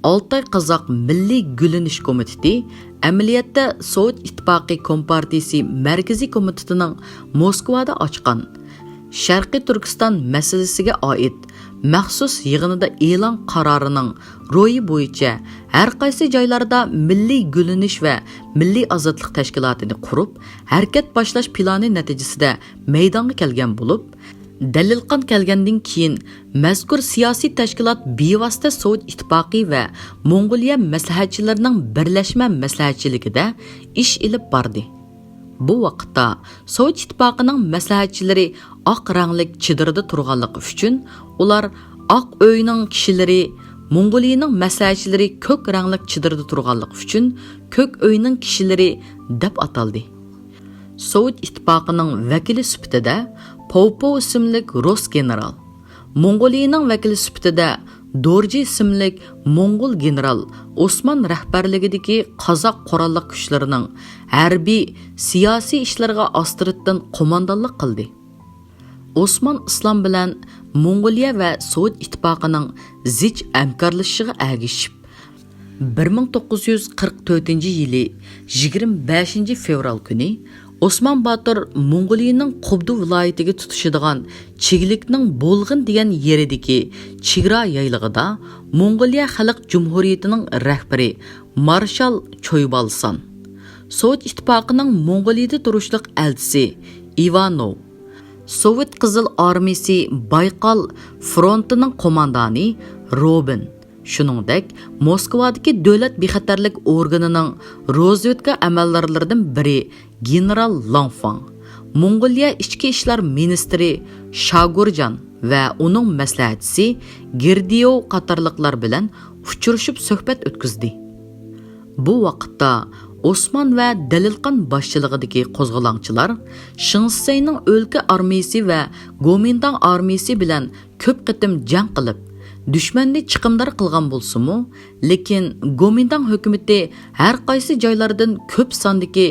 ئالتاي قازاق مىللىي گۈللىنىش كومىتېتى ئەمەلىيەتتە سوۋېت ئىتتىپاقى كومپارتىيىسى مەركىزىي كومىتېتىنىڭ موسكۋادا ئاچقان شەرقىي تۈركىستان مەسىلىسىگە ئائىت مەخسۇس يىغىنىدا ئېلان قارارىنىڭ روھى بويىچە ھەر قايسى جايلاردا مىللىي گۈللىنىش ۋە مىللىي ئازادلىق تەشكىلاتىنى قۇرۇپ، ھەرىكەت باشلاش پىلانى نەتىجىسىدە مەيدانغا كەلگەن بولۇپ، دەلىلقان كەلگەندىن كېيىن، مەزكۇر سىياسىي تەشكىلات بىۋاسىتە سوۋېت ئىتتىپاقى ۋە موڭغۇلىيە مەسلىھەتچىلىرىنىڭ بىرلەشمە مەسلىھەتچىلىكىدە ئىش ئېلىپ باردى. بۇ ۋاقىتتا سوۋېت ئىتتىپاقىنىڭ مەسلىھەتچىلىرى ئاق رەڭلىك چېدىردا تۇرغانلىقى ئۈچۈن، ئۇلار ئاق ئۆينىڭ كىشىلىرى، موڭغۇلىيىنىڭ مەسلىھەتچىلىرى كۆك رەڭلىك چېدىردا تۇرغانلىقى ئۈچۈن، كۆك ئۆينىڭ كىشىلىرى دەپ ئاتالدى. سوۋېت ئىتتىپاقىنىڭ ۋەكىلى سۈپىتىدە پوۋپوۋ ئىسىملىك رۇس گېنېرال، موڭغۇلىيىنىڭ ۋەكىلى سۈپىتىدە دورجى ئىسىملىك موڭغۇل گېنېرال ئوسمان رەھبەرلىكىدىكى قازاق قوراللىق كۈچلىرىنىڭ ھەربىي، سىياسىي ئىشلىرىغا ئاستىرتتىن قوماندانلىق قىلدى. ئوسمان ئىسلام بىلەن موڭغۇلىيە ۋە سوۋېت ئىتتىپاقىنىڭ زىچ ھەمكارلىشىشىغا ئەگىشىپ، بىر مىڭ توققۇز يۈز قىرىق تۆتىنچى يىلى يىگىرمە بەشىنچى فېۋرال كۈنى ئوسمان باتۇر موڭغۇلىيىنىڭ قۇبدۇ ۋىلايىتىگە تۇتىشىدىغان چىگلىكنىڭ بولغىن دېگەن يېرىدىكى چېگرا يايلىقىدا موڭغۇلىيە خەلق جۇمھۇرىيىتىنىڭ رەھبىرى مارشال چويبالسان، سوۋېت ئىتتىپاقىنىڭ موڭغۇلىيىدە تۇرۇشلۇق ئەلچىسى ئىۋانوۋ، سوۋېت قىزىل ئارمىيىسى بايقال فرونتىنىڭ قوماندانى روبىن، شۇنىڭدەك موسكۋادىكى دۆلەت بىخەتەرلىك ئورگىنىنىڭ روزۋېدكا ئەمەلدارلىرىدىن بىرى گېنېرال لانفاڭ، موڭغۇلىيە ئىچكى ئىشلار مىنىستىرى شاگۇرجان ۋە ئۇنىڭ مەسلىھەتچىسى گېردىيوۋ قاتارلىقلار بىلەن ئۇچرىشىپ سۆھبەت ئۆتكۈزدى. بۇ ۋاقىتتا ئوسمان ۋە دەلىلقان باشچىلىقىدىكى قوزغىلاڭچىلار شېڭ شىسەينىڭ ئۆلكە ئارمىيىسى ۋە گومىنداڭ ئارمىيىسى بىلەن كۆپ قېتىم جەڭ قىلىپ، دۈشمەننى چىقىمدار قىلغان بولسىمۇ، لېكىن گومىنداڭ ھۆكۈمىتى ھەر قايسى جايلاردىن كۆپ ساندىكى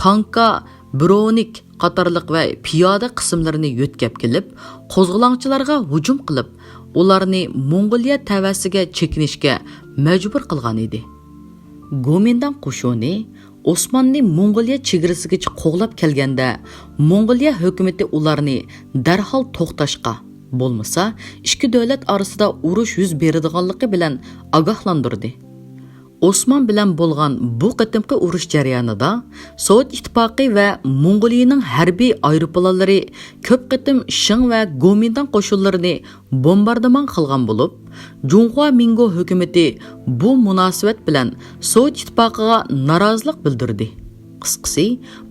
تانكا، برونىك قاتارلىق ۋە پىيادە قىسىملىرىنى يۆتكەپ كېلىپ، قوزغىلاڭچىلارغا ھۇجۇم قىلىپ، ئۇلارنى موڭغۇلىيە تەۋەسىگە چېكىنىشكە مەجبۇر قىلغان ئىدى. گومىنداڭ قوشۇنى ئوسماننى موڭغۇلىيە چېگرىسىگىچە قوغلاپ كەلگەندە، موڭغۇلىيە ھۆكۈمىتى ئۇلارنى دەرھال توختاشقا، بولمىسا ئىككى دۆلەت ئارىسىدا ئۇرۇش يۈز بېرىدىغانلىقى بىلەن ئاگاھلاندۇردى. ئوسمان بىلەن بولغان بۇ قېتىمقى ئۇرۇش جەريانىدا سوۋېت ئىتتىپاقى ۋە موڭغۇلىيىنىڭ ھەربىي ئايروپىلانلىرى كۆپ قېتىم شېڭ ۋە گومىنداڭ قوشۇنلىرىنى بومباردىمان قىلغان بولۇپ، جۇڭخۇا مىڭگو ھۆكۈمىتى بۇ مۇناسىۋەت بىلەن سوۋېت ئىتتىپاقىغا نارازىلىق بىلدۈردى. قىسقىسى،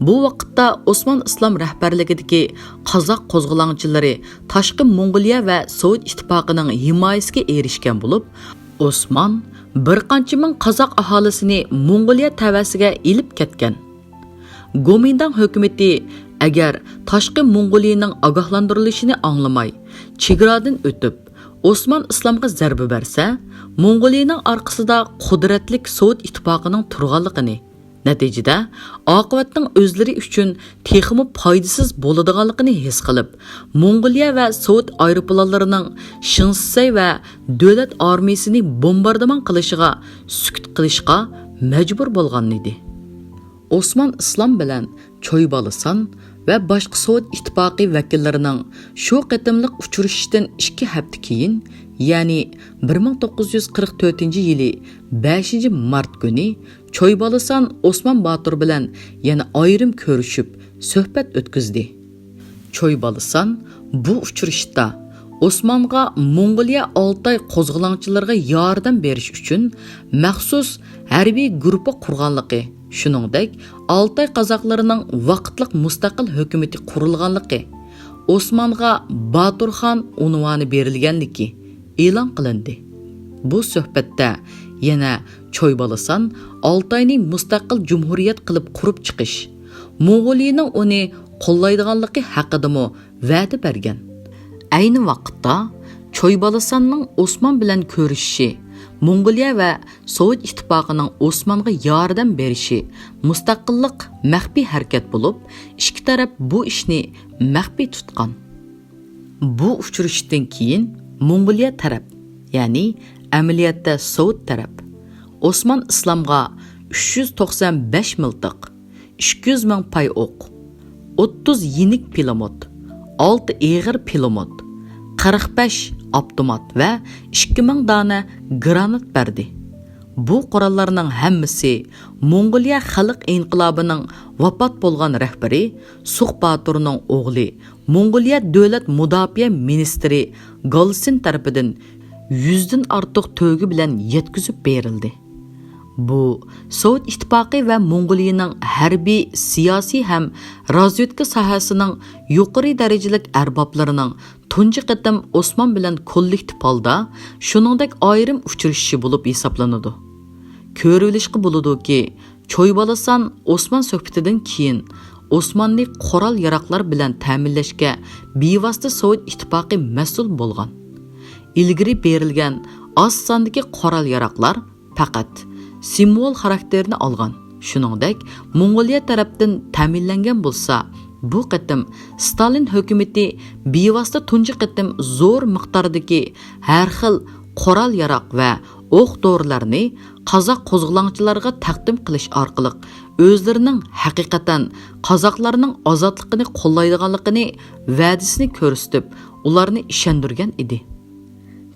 بۇ ۋاقىتتا ئوسمان ئىسلام رەھبەرلىكىدىكى قازاق قوزغىلاڭچىلىرى تاشقى موڭغۇلىيە ۋە سوۋېت ئىتتىپاقىنىڭ ھىمايىسىگە ئېرىشكەن بولۇپ، ئوسمان بىر قانچە مىڭ قازاق ئاھالىسىنى موڭغۇلىيە تەۋەسىگە ئېلىپ كەتكەن. گومىنداڭ ھۆكۈمىتى ئەگەر تاشقى موڭغۇلىيىنىڭ ئاگاھلاندۇرۇلۇشىنى ئاڭلىماي، چېگرادىن ئۆتۈپ، ئوسمان ئىسلامغا زەربە بەرسە، موڭغۇلىيىنىڭ ئارقىسىدا قۇدرەتلىك سوۋېت ئىتتىپاقىنىڭ تۇرغانلىقىنى، نەتىجىدە، ئاقىۋەتنىڭ ئۆزلىرى ئۈچۈن تېخىمۇ پايدىسىز بولىدىغانلىقىنى ھېس قىلىپ، موڭغۇلىيە ۋە سوۋېت ئايروپىلانلىرىنىڭ شېڭ شىسەي ۋە دۆلەت ئارمىيىسىنى بومباردىمان قىلىشىغا سۈكۈت قىلىشقا مەجبۇر بولغانىدى. ئوسمان ئىسلام بىلەن چويبالىسان ۋە باشقا سوۋېت ئىتتىپاقى ۋەكىللىرىنىڭ شۇ قېتىملىق ئۇچرىشىشتىن ئىككى ھەپتە كېيىن، يەنى بىر مىڭ توققۇز يۈز قىرىق تۆتىنچى يىلى بەشىنچى مارت كۈنى چويبالىسان ئوسمان باتۇر بىلەن يەنە ئايرىم كۆرۈشۈپ، سۆھبەت ئۆتكۈزدى. چويبالىسان بۇ ئۇچرىشىشتا ئوسمانغا موڭغۇلىيە ئالتاي قوزغىلاڭچىلىرىغا ياردەم بېرىش ئۈچۈن مەخسۇس ھەربىي گۇرۇپپا قۇرغانلىقى، شۇنىڭدەك ئالتاي قازاقلىرىنىڭ ۋاقىتلىق مۇستەقىل ھۆكۈمىتى قۇرۇلغانلىقى، ئوسمانغا باتۇرخان ئۇنۋانى بېرىلگەنلىكى ئېلان قىلىندى. بۇ سۆھبەتتە يەنە چويبالىسان ئالتاينى مۇستەقىل جۇمھۇرىيەت قىلىپ قۇرۇپ چىقىش، موڭغۇلىيىنىڭ ئۇنى قوللايدىغانلىقى ھەققىدىمۇ ۋەدە بەرگەن. ئەينى ۋاقىتتا چويبالىساننىڭ ئوسمان بىلەن كۆرۈشۈشى، موڭغۇلىيە ۋە سوۋېت ئىتتىپاقىنىڭ ئوسمانغا ياردەم بېرىشى مۇستەقىللىق مەخپىي ھەرىكەت بولۇپ، ئىككى تەرەپ بۇ ئىشنى مەخپىي تۇتقان. بۇ ئۇچرىشىشتىن كېيىن موڭغۇلىيە تەرەپ، يەنى ئەمەلىيەتتە سوۋېت تەرەپ، ئوسمان ئىسلامغا ئۈچ يۈز توقسان بەش مىلتىق، ئىككى يۈز مىڭ پاي ئوق، ئوتتۇز يېنىك پىلىموت، ئالتە ئېغىر پىلىموت، قىرىق بەش ئاپتومات ۋە ئىككى مىڭ دانە گرانات بەردى. بۇ قوراللارنىڭ ھەممىسى موڭغۇلىيە خەلق ئىنقىلابىنىڭ ۋاپات بولغان رەھبىرى سۇخ باتۇرنىڭ ئوغلى، موڭغۇلىيە دۆلەت مۇداپىئە مىنىستىرى گالسىن تەرىپىدىن يۈزدىن ئارتۇق تۆگە بىلەن يەتكۈزۈپ بېرىلدى. بۇ، سوۋېت ئىتتىپاقى ۋە موڭغۇلىيىنىڭ ھەربىي، سىياسىي ھەم رازۋېدكا ساھەسىنىڭ يۇقىرى دەرىجىلىك ئەربابلىرىنىڭ تۇنجى قېتىم ئوسمان بىلەن كوللېكتىپ ھالدا، شۇنىڭدەك ئايرىم ئۇچرىشىشى بولۇپ ھېسابلىنىدۇ. كۆرۈۋېلىشقا بولىدۇكى، چويبالىسان ئوسمان سۆھبىتىدىن كېيىن ئوسماننى قورال-ياراغلار بىلەن تەمىنلەشكە بىۋاسىتە سوۋېت ئىتتىپاقى مەسئۇل بولغان. ئىلگىرى بېرىلگەن ئاز ساندىكى قورال-ياراغلار پەقەت سىمۋول خاراكتېرىنى ئالغان، شۇنىڭدەك موڭغۇلىيە تەرەپتىن تەمىنلەنگەن بولسا، بۇ قېتىم ستالىن ھۆكۈمىتى بىۋاسىتە تۇنجى قېتىم زور مىقداردىكى ھەر خىل قورال-ياراغ ۋە ئوق-دورىلارنى قازاق قوزغىلاڭچىلارغا تەقدىم قىلىش ئارقىلىق ئۆزلىرىنىڭ ھەقىقەتەن قازاقلارنىڭ ئازادلىقىنى قوللايدىغانلىقىنى ۋەدىسىنى كۆرسىتىپ، ئۇلارنى ئىشەندۈرگەن ئىدى.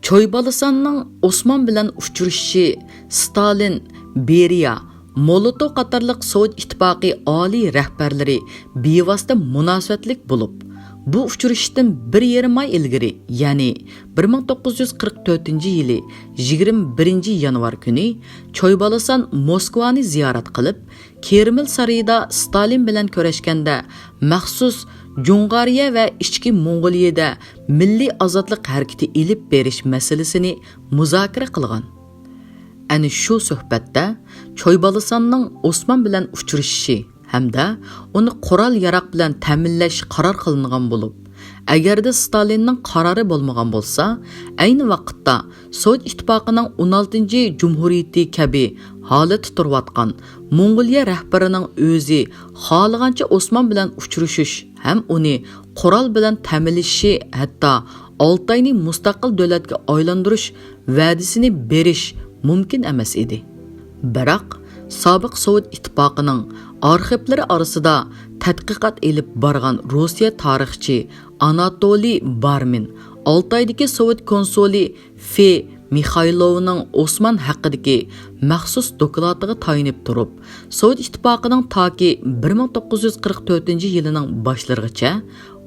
چويبالىساننىڭ ئوسمان بىلەن ئۇچرىشىشى ستالىن، بېرىيە، مولوتوف قاتارلىق سوۋېت ئىتتىپاقى ئالىي رەھبەرلىرى بىۋاسىتە مۇناسىۋەتلىك بولۇپ، بۇ ئۇچرىشىشتىن بىر يېرىم ئاي ئىلگىرى، يەنى بىر مىڭ توققۇز يۈز قىرىق تۆتىنچى يىلى يىگىرمە بىرىنچى يانۋار كۈنى چويبالىسان موسكۋانى زىيارەت قىلىپ، كرېمل سارىيىدا ستالىن بىلەن كۆرۈشكەندە، مەخسۇس جۇڭغارىيە ۋە ئىچكى موڭغۇلىيىدە مىللىي ئازادلىق ھەرىكىتى ئېلىپ بېرىش مەسىلىسىنى مۇزاكىرە قىلغان. ئەنە شۇ سۆھبەتتە چويبالىساننىڭ ئوسمان بىلەن ئۇچرىشىشى ھەمدە ئۇنى قورال-ياراغ بىلەن تەمىنلەش قارار قىلىنغان بولۇپ، ئەگەردە ستالىننىڭ قارارى بولمىغان بولسا، ئەينى ۋاقىتتا سوۋېت ئىتتىپاقىنىڭ ئون ئالتىنچى جۇمھۇرىيىتى كەبى ھالەتتە تۇرۇۋاتقان موڭغۇلىيە رەھبىرىنىڭ ئۆزى خالىغانچە ئوسمان بىلەن ئۇچرىشىش ھەم ئۇنى قورال بىلەن تەمىنلىشى، ھەتتا ئالتاينى مۇستەقىل دۆلەتكە ئايلاندۇرۇش ۋەدىسىنى بېرىش مۇمكىن ئەمەس ئىدى. بىراق، سابىق سوۋېت ئىتتىپاقىنىڭ ئارخىپلىرى ئارىسىدا تەتقىقات ئېلىپ بارغان روسىيە تارىخچى ئاناتولىي بارمىن ئالتايدىكى سوۋېت كونسۇلى فې مىخايلوۋنىڭ ئوسمان ھەققىدىكى مەخسۇس دوكلاتىغا تايىنىپ تۇرۇپ، سوۋېت ئىتتىپاقىنىڭ تاكى بىر مىڭ توققۇز يۈز قىرىق تۆتىنچى يىلىنىڭ باشلىرىغىچە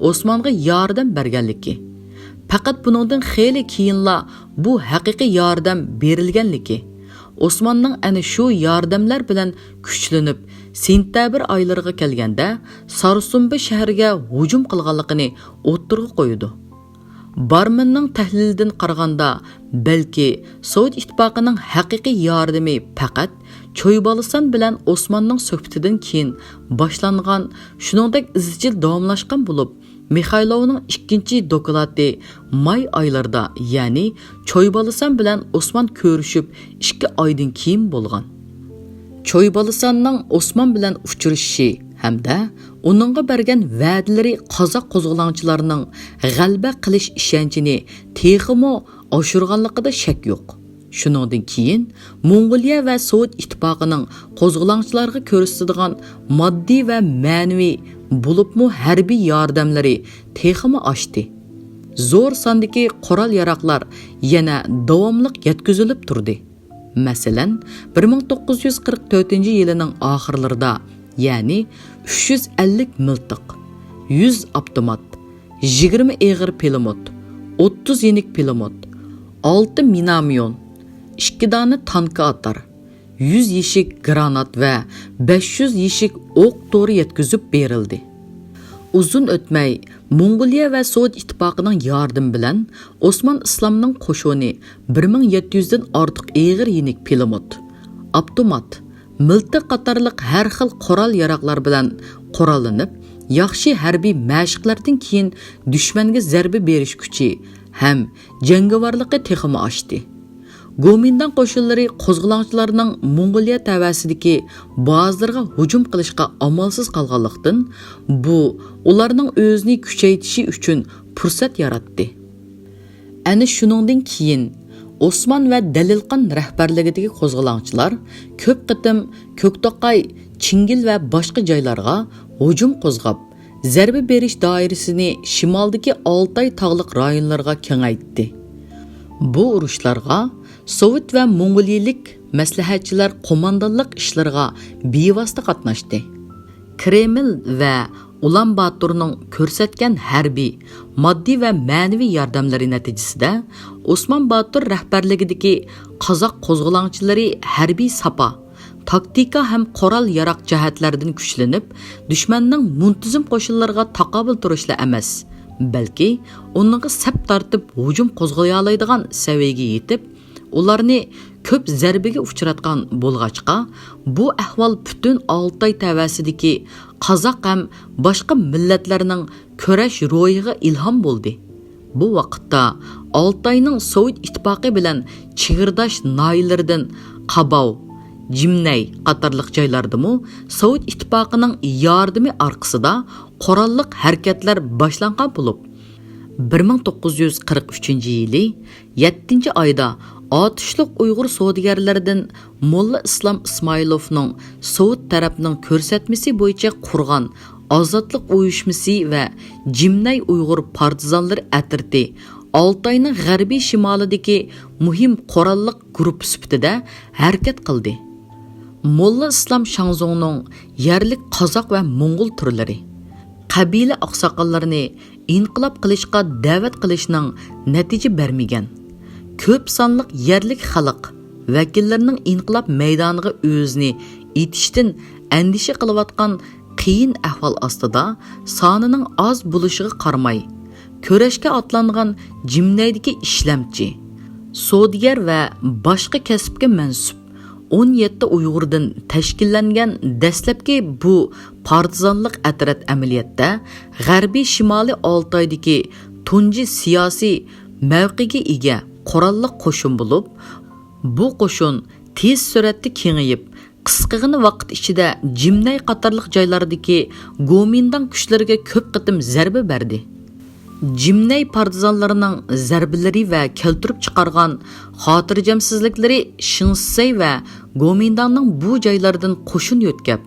ئوسمانغا ياردەم بەرگەنلىكى، پەقەت بۇنىڭدىن خېلى كېيىنلا بۇ ھەقىقىي ياردەم بېرىلگەنلىكى، ئوسماننىڭ ئەنە شۇ ياردەملەر بىلەن كۈچلىنىپ، سېنتەبىر ئايلىرىغا كەلگەندە سارسۇمبى شەھىرىگە ھۇجۇم قىلغانلىقىنى ئوتتۇرىغا قويىدۇ. بارمىننىڭ تەھلىلىدىن قارىغاندا، بەلكى سوۋېت ئىتتىپاقىنىڭ ھەقىقىي ياردىمى پەقەت چويبالىسان بىلەن ئوسماننىڭ سۆھبىتىدىن كېيىن باشلانغان، شۇنىڭدەك ئىزچىل داۋاملاشقان بولۇپ، مىخايلوۋنىڭ ئىككىنچى دوكلاتى ماي ئايلىرىدا، يەنى چويبالىسان بىلەن ئوسمان كۆرۈشۈپ ئىككى ئايدىن كېيىن بولغان. چويبالىساننىڭ ئوسمان بىلەن ئۇچرىشىشى ھەمدە ئۇنىڭغا بەرگەن ۋەدىلىرى قازاق قوزغىلاڭچىلارنىڭ غەلىبە قىلىش ئىشەنچىنى تېخىمۇ ئاشۇرغانلىقىدا شەك يوق. شۇنىڭدىن كېيىن موڭغۇلىيە ۋە سوۋېت ئىتتىپاقىنىڭ قوزغىلاڭچىلارغا كۆرسىتىدىغان ماددىي ۋە مەنىۋى، بولۇپمۇ ھەربىي ياردەملىرى تېخىمۇ ئاشتى. زور ساندىكى قورال-ياراغلار يەنە داۋاملىق يەتكۈزۈلۈپ تۇردى. مەسىلەن، بىر مىڭ توققۇز يۈز قىرىق تۆتىنچى يىلىنىڭ ئاخىرلىرىدا، يەنى ئۈچ يۈز ئەللىك مىلتىق، يۈز ئاپتومات، يىگىرمە ئېغىر پىلىموت، ئوتتۇز يېنىك پىلىموت، ئالتە مىناميون، ئىككى دانە تانكا ئاتار، يۈز يېشىك گرانات ۋە بەش يۈز يېشىك ئوق تورى يەتكۈزۈپ بېرىلدى. ئۇزۇن ئۆتمەي، موڭغۇلىيە ۋە سوۋېت ئىتتىپاقىنىڭ ياردىمى بىلەن ئوسمان ئىسلامنىڭ قوشۇنى بىر مىڭ يەتتە يۈزدىن ئارتۇق ئېغىر يېنىك پىلىموت، ئاپتومات، مىلتىق قاتارلىق ھەر خىل قورال-ياراغلار بىلەن قوراللىنىپ، ياخشى ھەربىي مەشىقلەردىن كېيىن دۈشمەنگە زەربە بېرىش كۈچى ھەم جەڭگىۋارلىقى تېخىمۇ ئاشتى. گومىنداڭ قوشۇنلىرى قوزغىلاڭچىلارنىڭ موڭغۇلىيە تەۋەسىدىكى بازىلىرىغا ھۇجۇم قىلىشقا ئامالسىز قالغانلىقتىن، بۇ ئۇلارنىڭ ئۆزىنى كۈچەيتىشى ئۈچۈن پۇرسەت ياراتتى. ئەنە شۇنىڭدىن كېيىن ئوسمان ۋە دەلىلقان رەھبەرلىكىدىكى قوزغىلاڭچىلار كۆپ قېتىم كۆكتوقاي، چىڭگىل ۋە باشقا جايلارغا ھۇجۇم قوزغاپ، زەربە بېرىش دائىرىسىنى شىمالدىكى ئالتاي تاغلىق رايونلىرىغا كېڭەيتتى. بۇ ئۇرۇشلارغا سوۋېت ۋە موڭغۇلىيىلىك مەسلىھەتچىلەر قوماندانلىق ئىشلىرىغا بىۋاسىتە قاتناشتى. كرېمىل ۋە ئۇلان باتورنىڭ كۆرسەتكەن ھەربىي، ماددىي ۋە مەنىۋى ياردەملىرى نەتىجىسىدە، ئوسمان باتۇر رەھبەرلىكىدىكى قازاق قوزغىلاڭچىلىرى ھەربىي ساپا، تاكتىكا ھەم قورال-ياراغ جەھەتلەردىن كۈچلىنىپ، دۈشمەننىڭ مۇنتىزىم قوشۇنلىرىغا تاقابىل تۇرۇشلا ئەمەس، بەلكى ئۇنىڭغا سەپ تارتىپ ھۇجۇم قوزغىيالايدىغان سەۋىيەگە يېتىپ، ئۇلارنى كۆپ زەربىگە ئۇچراتقان بولغاچقا، بۇ ئەھۋال پۈتۈن ئالتاي تەۋەسىدىكى قازاق ھەم باشقا مىللەتلەرنىڭ كۈرەش روھىغا ئىلھام بولدى. بۇ ۋاقىتتا ئالتاينىڭ سوۋېت ئىتتىپاقى بىلەن چېگرىداش ناھىيىلىرىدىن قاباۋ، جىمنەي قاتارلىق جايلاردىمۇ سوۋېت ئىتتىپاقىنىڭ ياردىمى ئارقىسىدا قوراللىق ھەرىكەتلەر باشلانغان بولۇپ، بىر مىڭ توققۇز يۈز قىرىق ئۈچىنچى يىلى يەتتىنچى ئايدا ئاتۇشلۇق ئۇيغۇر سودىگەرلىرىدىن موللا ئىسلام ئىسمائىلوفنىڭ سوۋېت تەرەپنىڭ كۆرسەتمىسى بويىچە قۇرغان ئازادلىق ئۇيۇشمىسى ۋە جىمنەي ئۇيغۇر پارتىزانلىرى ئەترىتى ئالتاينىڭ غەربىي شىمالىدىكى مۇھىم قوراللىق گۇرۇپپا سۈپىتىدە ھەرىكەت قىلدى. موللا ئىسلام شاڭزۇڭنىڭ يەرلىك قازاق ۋە موڭغۇل تۈرلىرى، قەبىلە ئاقساقاللىرىنى ئىنقىلاب قىلىشقا دەۋەت قىلىشىنىڭ نەتىجە بەرمىگەن، كۆپ سانلىق يەرلىك خەلق ۋەكىللىرىنىڭ ئىنقىلاب مەيدانىغا ئۆزىنى ئېتىشتىن ئەندىشە قىلىۋاتقان قىيىن ئەھۋال ئاستىدا سانىنىڭ ئاز بولۇشىغا قارىماي، كۈرەشكە ئاتلانغان جىمنەيدىكى ئىشلەمچى، سودىگەر ۋە باشقا كەسىپكە مەنسۇپ ئون يەتتە ئۇيغۇردىن تەشكىللەنگەن دەسلەپكى بۇ پارتىزانلىق ئەترەت ئەمەلىيەتتە غەربىي شىمالىي ئالتايدىكى تۇنجى سىياسىي مەۋقەگە ئىگە قوراللىق قوشۇن بولۇپ، بۇ قوشۇن تېز سۈرئەتتە كېڭىيىپ، قىسقىغىنە ۋاقىت ئىچىدە جىمنەي قاتارلىق جايلاردىكى گومىنداڭ كۈچلىرىگە كۆپ قېتىم زەربە بەردى. جىمنەي پارتىزانلىرىنىڭ زەربىلىرى ۋە كەلتۈرۈپ چىقارغان خاتىرجەمسىزلىكلىرى شېڭشىسەي ۋە گومىنداڭنىڭ بۇ جايلاردىن قوشۇن يۆتكەپ،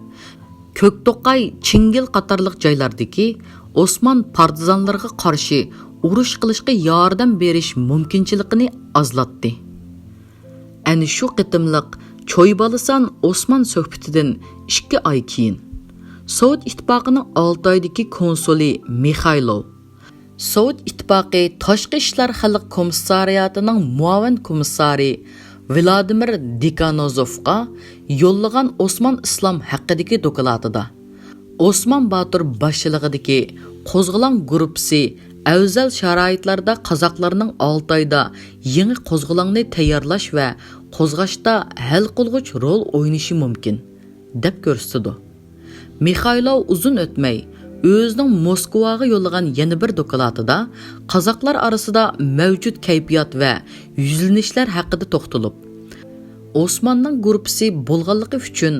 كۆكتوقاي، چىڭگىل قاتارلىق جايلاردىكى ئوسمان پارتىزانلىرىغا قارشى ئۇرۇش قىلىشقا ياردەم بېرىش مۇمكىنچىلىكىنى ئازلاتتى. ئەنە شۇ قېتىملىق چويبالىسان ئوسمان سۆھبىتىدىن ئىككى ئاي كېيىن، سوۋېت ئىتتىپاقىنىڭ ئالتايدىكى كونسۇلى مىخايلوۋ، سوۋېت ئىتتىپاقى تاشقى ئىشلار خەلق كومىسسارىياتىنىڭ مۇئاۋىن كومىسسارى ۋلادىمىر دېكانوزوفقا يوللىغان ئوسمان ئىسلام ھەققىدىكى دوكلاتىدا، ئوسمان باتۇر باشچىلىقىدىكى قوزغىلاڭ گۇرۇپپىسى ئەۋزەل شارائىتلاردا قازاقلارنىڭ ئالتايدا يېڭى قوزغىلاڭنى تەييارلاش ۋە قوزغاشتا ھەل قىلغۇچ رول ئوينىشى مۇمكىن، دەپ كۆرسىتىدۇ. مىخايلوۋ ئۇزۇن ئۆتمەي، ئۆزىنىڭ موسكۋاغا يوللىغان يەنە بىر دوكلاتىدا قازاقلار ئارىسىدا مەۋجۇت كەيپىيات ۋە يۈزلىنىشلەر ھەققىدە توختىلىپ، ئوسماننىڭ گۇرۇپپىسى بولغانلىقى ئۈچۈن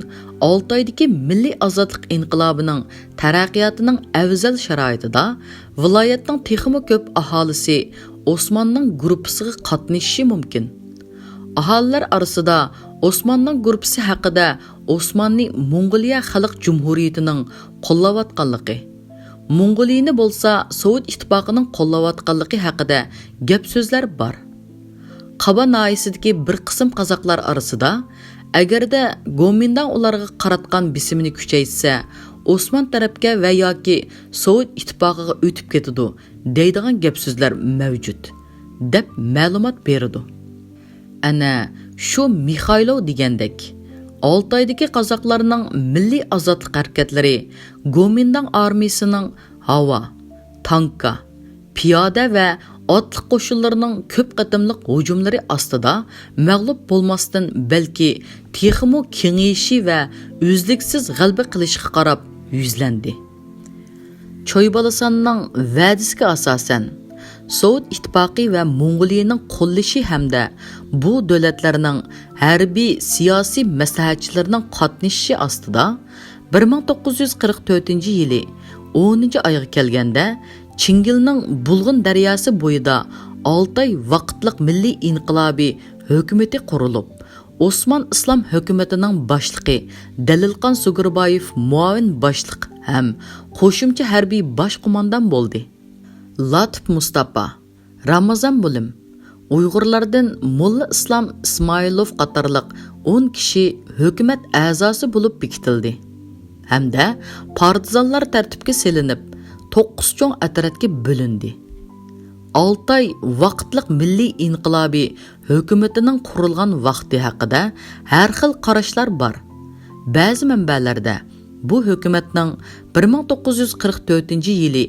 ئالتايدىكى مىللىي ئازادلىق ئىنقىلابىنىڭ تەرەققىياتىنىڭ ئەۋزەل شارائىتىدا ۋىلايەتنىڭ تېخىمۇ كۆپ ئاھالىسى ئوسماننىڭ گۇرۇپپىسىغا قاتنىشىشى مۇمكىن. ئاھالىلەر ئارىسىدا ئوسماننىڭ گۇرۇپپىسى ھەققىدە ئوسماننى موڭغۇلىيە خەلق جۇمھۇرىيىتىنىڭ قوللاۋاتقانلىقى، موڭغۇلىيىنى بولسا سوۋېت ئىتتىپاقىنىڭ قوللاۋاتقانلىقى ھەققىدە گەپ-سۆزلەر بار. قابا ناھىيەسىدىكى بىر قىسىم قازاقلار ئارىسىدا، ئەگەردە گومىنداڭ ئۇلارغا قاراتقان بېسىمىنى كۈچەيتسە، ئوسمان تەرەپكە ۋە ياكى سوۋېت ئىتتىپاقىغا ئۆتۈپ كېتىدۇ، دەيدىغان گەپ-سۆزلەر مەۋجۇت، دەپ مەلۇمات بېرىدۇ. ئەنە شۇ مىخايلوۋ دېگەندەك، ئالتايدىكى قازاقلارنىڭ مىللىي ئازادلىق ھەرىكەتلىرى گومىنداڭ ئارمىيىسىنىڭ ھاۋا، تانكا، پىيادە ۋە ئاتلىق قوشۇنلىرىنىڭ كۆپ قېتىملىق ھۇجۇملىرى ئاستىدا مەغلۇپ بولماستىن، بەلكى تېخىمۇ كېڭىيىشى ۋە ئۈزلۈكسىز غەلىبە قىلىشىغا قاراپ يۈزلەندى. چويبالىساننىڭ ۋەدىسىگە ئاساسەن، سوۋېت ئىتتىپاقى ۋە موڭغۇلىيىنىڭ قوللىشى ھەمدە بۇ دۆلەتلەرنىڭ ھەربىي، سىياسىي مەسلىھەتچىلىرىنىڭ قاتنىشىشى ئاستىدا، بىر مىڭ توققۇز يۈز قىرىق تۆتىنچى يىلى ئونىنچى ئايغا كەلگەندە، چىڭگىلنىڭ بۇلغۇن دەرياسى بويىدا ئالتاي ۋاقىتلىق مىللىي ئىنقىلابىي ھۆكۈمىتى قۇرۇلۇپ، ئوسمان ئىسلام ھۆكۈمىتىنىڭ باشلىقى دەلىلقان سۇگۇربايېف مۇئاۋىن باشلىق ھەم قوشۇمچە ھەربىي باش قوماندان بولدى. لاتىپ مۇستاپا، رامازان مۇلىم، ئۇيغۇرلاردىن موللا ئىسلام ئىسمائىلوف قاتارلىق ئون كىشى ھۆكۈمەت ئەزاسى بولۇپ بېكىتىلدى ھەمدە پارتىزانلار تەرتىپكە سېلىنىپ، توققۇز چوڭ ئەترەتكە بۆلۈندى. ئالتاي ۋاقىتلىق مىللىي ئىنقىلابىي ھۆكۈمىتىنىڭ قۇرۇلغان ۋاقتى ھەققىدە ھەر خىل قاراشلار بار. بەزى مەنبەلەردە بۇ ھۆكۈمەتنىڭ بىر مىڭ توققۇز يۈز قىرىق تۆتىنچى يىلى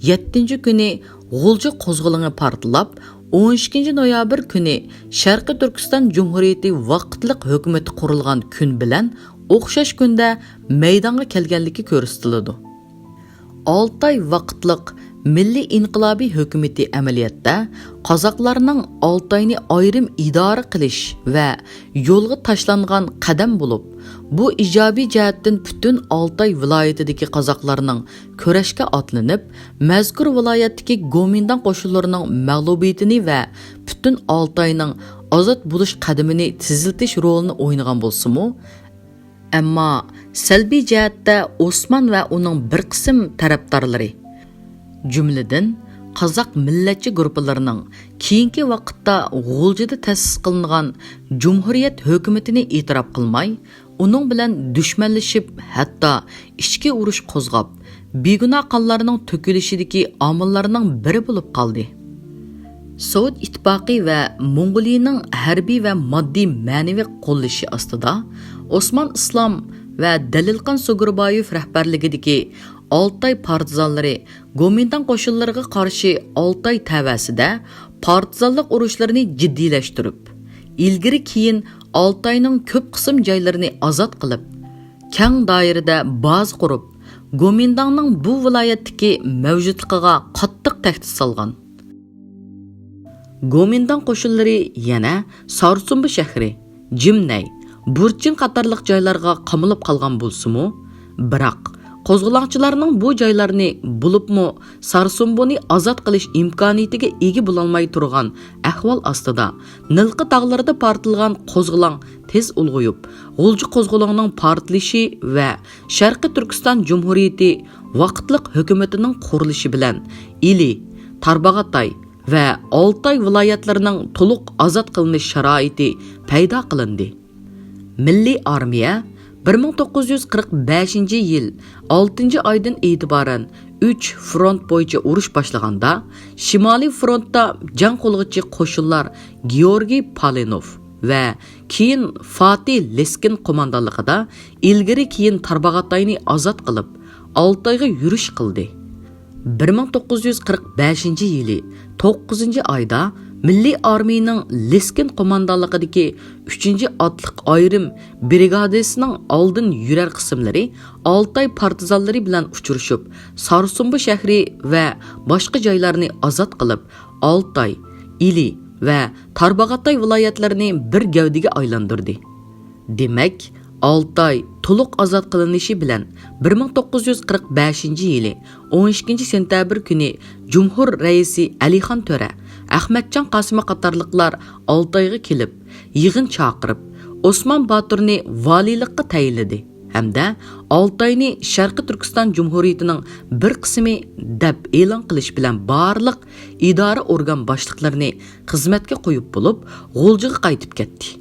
يەتتىنچى كۈنى غۇلجا قوزغىلىڭى پارتلاپ، ئون ئىككىنچى نويابىر كۈنى شەرقىي تۈركىستان جۇمھۇرىيىتى ۋاقىتلىق ھۆكۈمىتى قۇرۇلغان كۈن بىلەن ئوخشاش كۈندە مەيدانغا كەلگەنلىكى كۆرسىتىلىدۇ. ئالتاي ۋاقىتلىق مىللىي ئىنقىلابىي ھۆكۈمىتى ئەمەلىيەتتە قازاقلارنىڭ ئالتاينى ئايرىم ئىدارە قىلىش ۋە يولغا تاشلانغان قەدەم بولۇپ، بۇ ئىجابىي جەھەتتىن پۈتۈن ئالتاي ۋىلايىتىدىكى قازاقلارنىڭ كۈرەشكە ئاتلىنىپ، مەزكۇر ۋىلايەتتىكى گومىنداڭ قوشۇنلىرىنىڭ مەغلۇبىيىتىنى ۋە پۈتۈن ئالتاينىڭ ئازاد بولۇش قەدىمىنى تېزلىتىش رولىنى ئوينىغان بولسىمۇ، ئەمما سەلبىي جەھەتتە ئوسمان ۋە ئۇنىڭ بىر قىسىم تەرەپدارلىرى، جۈملىدىن قازاق مىللەتچى گۇرۇپپىلىرىنىڭ كېيىنكى ۋاقىتتا غۇلجىدا تەسىس قىلىنغان جۇمھۇرىيەت ھۆكۈمىتىنى ئېتىراپ قىلماي، ئۇنىڭ بىلەن دۈشمەنلىشىپ، ھەتتا ئىچكى ئۇرۇش قوزغاپ، بىگۇناھ قانلارنىڭ تۆكۈلۈشىدىكى ئامىللارنىڭ بىرى بولۇپ قالدى. سوۋېت ئىتتىپاقى ۋە موڭغۇلىيىنىڭ ھەربىي ۋە ماددىي مەنىۋى قوللىشى ئاستىدا، ئوسمان ئىسلام ۋە دەلىلقان سۇگۇربايېف رەھبەرلىكىدىكى ئالتاي پارتىزانلىرى گومىنداڭ قوشۇنلىرىغا قارشى ئالتاي تەۋەسىدە پارتىزانلىق ئۇرۇشلىرىنى جىددىيلەشتۈرۈپ، ئىلگىرى كېيىن ئالتاينىڭ كۆپ قىسىم جايلىرىنى ئازاد قىلىپ، كەڭ دائىرىدە بازا قۇرۇپ، گومىنداڭنىڭ بۇ ۋىلايەتتىكى مەۋجۇتلۇقىغا قاتتىق تەھدىت سالغان. گومىنداڭ قوشۇنلىرى يەنە سارسۇمبا شەھىرى، جىمنەي، بۇرچىن قاتارلىق جايلارغا قامىلىپ قالغان بولسىمۇ، بىراق قوزغىلاڭچىلارنىڭ بۇ جايلارنى، بولۇپمۇ سارسۇمبۇنى ئازاد قىلىش ئىمكانىيىتىگە ئىگە بولالماي تۇرغان ئەھۋال ئاستىدا، نىلقا تاغلىرىدا پارتلىغان قوزغىلاڭ تېز ئۇلغىيىپ، غۇلجا قوزغىلىڭىنىڭ پارتلىشى ۋە شەرقىي تۈركىستان جۇمھۇرىيىتى ۋاقىتلىق ھۆكۈمىتىنىڭ قۇرۇلۇشى بىلەن ئىلى، تارباغاتاي ۋە ئالتاي ۋىلايەتلىرىنىڭ تولۇق ئازاد قىلىنىش شارائىتى پەيدا قىلىندى. مىللىي ئارمىيە بىر مىڭ توققۇز يۈز قىرىق بەشىنچى يىل ئالتىنچى ئايدىن ئېتىبارەن ئۈچ فرونت بويىچە ئۇرۇش باشلىغاندا، شىمالىي فرونتتا جەڭ قىلغۇچى قوشۇنلار گېئورگىي پالىنوف ۋە كېيىن فاتى لېسكىن قوماندانلىقىدا ئىلگىرى كېيىن تارباغاتاينى ئازاد قىلىپ، ئالتايغا يۈرۈش قىلدى. بىر مىڭ توققۇز يۈز قىرىق بەشىنچى يىلى توققۇزىنچى ئايدا مىللىي ئارمىيىنىڭ لېسكىن قوماندانلىقىدىكى ئۈچىنچى ئاتلىق ئايرىم برىگادىسىنىڭ ئالدىن يۈرەر قىسىملىرى ئالتاي پارتىزانلىرى بىلەن ئۇچرىشىپ، سارسۇمبا شەھىرى ۋە باشقا جايلارنى ئازاد قىلىپ، ئالتاي، ئىلى ۋە تارباغاتاي ۋىلايەتلىرىنى بىر گەۋدىگە ئايلاندۇردى. دېمەك، ئالتاي تولۇق ئازاد قىلىنىشى بىلەن بىر مىڭ توققۇز يۈز قىرىق بەشىنچى يىلى ئون ئىككىنچى سېنتەبىر كۈنى جۇمھۇر رەئىسى ئەلىخان تۆرە، ئەخمەتجان قاسىمى قاتارلىقلار ئالتايغا كېلىپ، يىغىن چاقىرىپ، ئوسمان باتۇرنى ۋالىيلىققا تەيىنلىدى ھەمدە ئالتاينى شەرقىي تۈركىستان جۇمھۇرىيىتىنىڭ بىر قىسمى دەپ ئېلان قىلىش بىلەن بارلىق ئىدارە ئورگان باشلىقلىرىنى خىزمەتكە قويۇپ بولۇپ، غۇلجىغا قايتىپ كەتتى.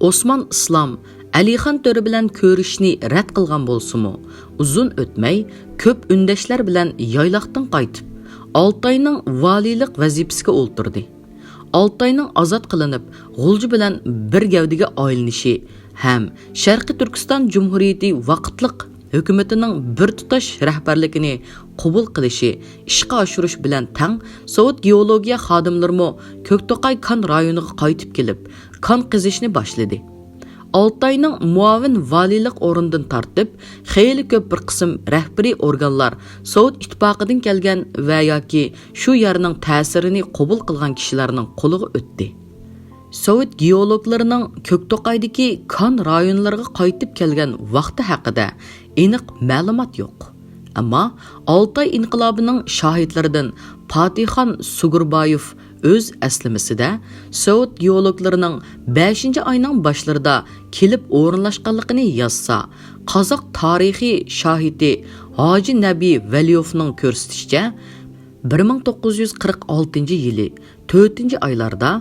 ئوسمان ئىسلام ئەلىخان تۆرە بىلەن كۆرۈشۈشنى رەت قىلغان بولسىمۇ، ئۇزۇن ئۆتمەي كۆپ ئۈندەشلەر بىلەن يايلاقتىن قايتىپ، ئالتاينىڭ ۋالىيلىق ۋەزىپىسىگە ئولتۇردى. ئالتاينىڭ ئازاد قىلىنىپ، غۇلجا بىلەن بىر گەۋدىگە ئايلىنىشى ھەم شەرقىي تۈركىستان جۇمھۇرىيىتى ۋاقىتلىق ھۆكۈمىتىنىڭ بىر تۇتاش رەھبەرلىكىنى قوبۇل قىلىشى، ئىشقا ئاشۇرۇش بىلەن تەڭ سوۋېت گېئولوگىيە خادىملىرىمۇ كۆكتوقاي كان رايونىغا قايتىپ كېلىپ، كان قېزىشنى باشلىدى. ئالتاينىڭ مۇئاۋىن ۋالىيلىق ئورنىدىن تارتىپ، خېلى كۆپ بىر قىسىم رەھبىرىي ئورگانلار سوۋېت ئىتتىپاقىدىن كەلگەن ۋە ياكى شۇ يەرنىڭ تەسىرىنى قوبۇل قىلغان كىشىلەرنىڭ قولىغا ئۆتتى. سوۋېت گېئولوگلىرىنىڭ كۆكتوقايدىكى كان رايونلىرىغا قايتىپ كەلگەن ۋاقتى ھەققىدە ئېنىق مەلۇمات يوق. ئەمما ئالتاي ئىنقىلابىنىڭ شاھىتلىرىدىن پاتىخان سۇگۇربايېف ئۆز ئەسلىمىسىدە سوۋېت گېئولوگلىرىنىڭ بەشىنچى ئاينىڭ باشلىرىدا كېلىپ ئورۇنلاشقانلىقىنى يازسا، قازاق تارىخىي شاھىتى ھاجى نەبى ۋەلىيېۋنىڭ كۆرسىتىشىچە، بىر مىڭ توققۇز يۈز قىرىق ئالتىنچى يىلى تۆتىنچى ئايلاردا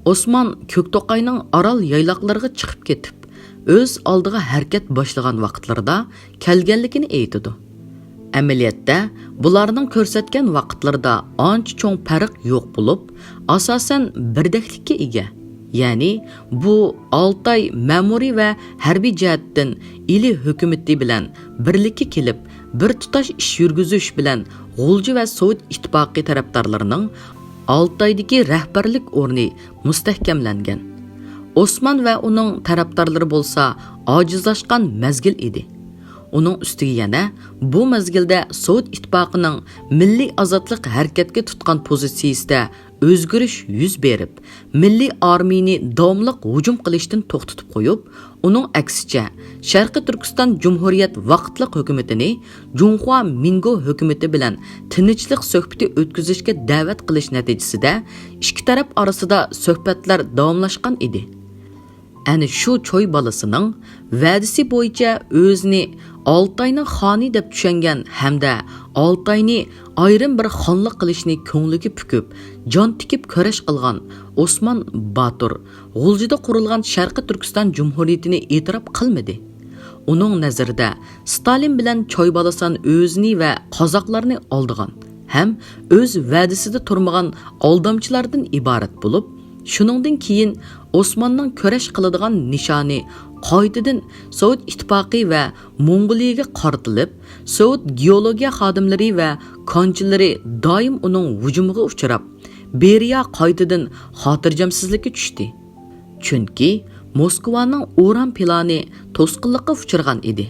ئوسمان كۆكتوقاينىڭ ئارال يايلاقلىرىغا چىقىپ كېتىپ، ئۆز ئالدىغا ھەرىكەت باشلىغان ۋاقىتلىرىدا كەلگەنلىكىنى ئېيتىدۇ. ئەمەلىيەتتە، بۇلارنىڭ كۆرسەتكەن ۋاقىتلىرىدا ئانچە چوڭ پەرق يوق بولۇپ، ئاساسەن بىردەكلىككە ئىگە. يەنى، بۇ ئالتاي مەمۇرىي ۋە ھەربىي جەھەتتىن ئىلى ھۆكۈمىتى بىلەن بىرلىككە كېلىپ، بىر تۇتاش ئىش يۈرگۈزۈش بىلەن غۇلجا ۋە سوۋېت ئىتتىپاقى تەرەپدارلىرىنىڭ ئالتايدىكى رەھبەرلىك ئورنى مۇستەھكەملەنگەن. ئوسمان ۋە ئۇنىڭ تەرەپدارلىرى بولسا ئاجىزلاشقان مەزگىل ئىدى. ئۇنىڭ ئۈستىگە يەنە بۇ مەزگىلدە سوۋېت ئىتتىپاقىنىڭ مىللىي ئازادلىق ھەرىكەتكە تۇتقان پوزىتسىيىسىدە ئۆزگىرىش يۈز بېرىپ، مىللىي ئارمىيىنى داۋاملىق ھۇجۇم قىلىشتىن توختىتىپ قويۇپ، ئۇنىڭ ئەكسىچە، شەرقىي تۈركىستان جۇمھۇرىيەت ۋاقىتلىق ھۆكۈمىتىنى جۇڭخۇا مىنگو ھۆكۈمىتى بىلەن تىنچلىق سۆھبىتى ئۆتكۈزۈشكە دەۋەت قىلىش نەتىجىسىدە، ئىككى تەرەپ ئارىسىدا سۆھبەتلەر داۋاملاشقان ئىدى. ئەنە شۇ چوي بالىسىنىڭ ۋەدىسى بويىچە ئۆزىنى ئالتاينىڭ خانى دەپ چۈشەنگەن ھەمدە ئالتاينى ئايرىم بىر خانلىق قىلىشنى كۆڭلىگە پۈكۈپ، جان تىكىپ كۈرەش قىلغان ئوسمان باتۇر غۇلجىدا قۇرۇلغان شەرقىي تۈركىستان جۇمھۇرىيىتىنى ئېتىراپ قىلمىدى. ئۇنىڭ نەزىرىدە، ستالىن بىلەن چوي بالىسان ئۆزىنى ۋە قازاقلارنى ئالدىغان ھەم ئۆز ۋەدىسىدە تۇرمىغان ئالدامچىلاردىن ئىبارەت بولۇپ، شۇنىڭدىن كېيىن ئوسماننىڭ كۈرەش قىلىدىغان نىشانى قايتىدىن سوۋېت ئىتتىپاقى ۋە موڭغۇلىيىگە قارىتىلىپ، سوۋېت گېئولوگىيە خادىملىرى ۋە كانچىلىرى دائىم ئۇنىڭ ھۇجۇمىغا ئۇچراپ، بېرىيا قايتىدىن خاتىرجەمسىزلىككە چۈشتى. چۈنكى موسكۋانىڭ ئۇران پىلانى توسقۇنلۇققا ئۇچرىغان ئىدى.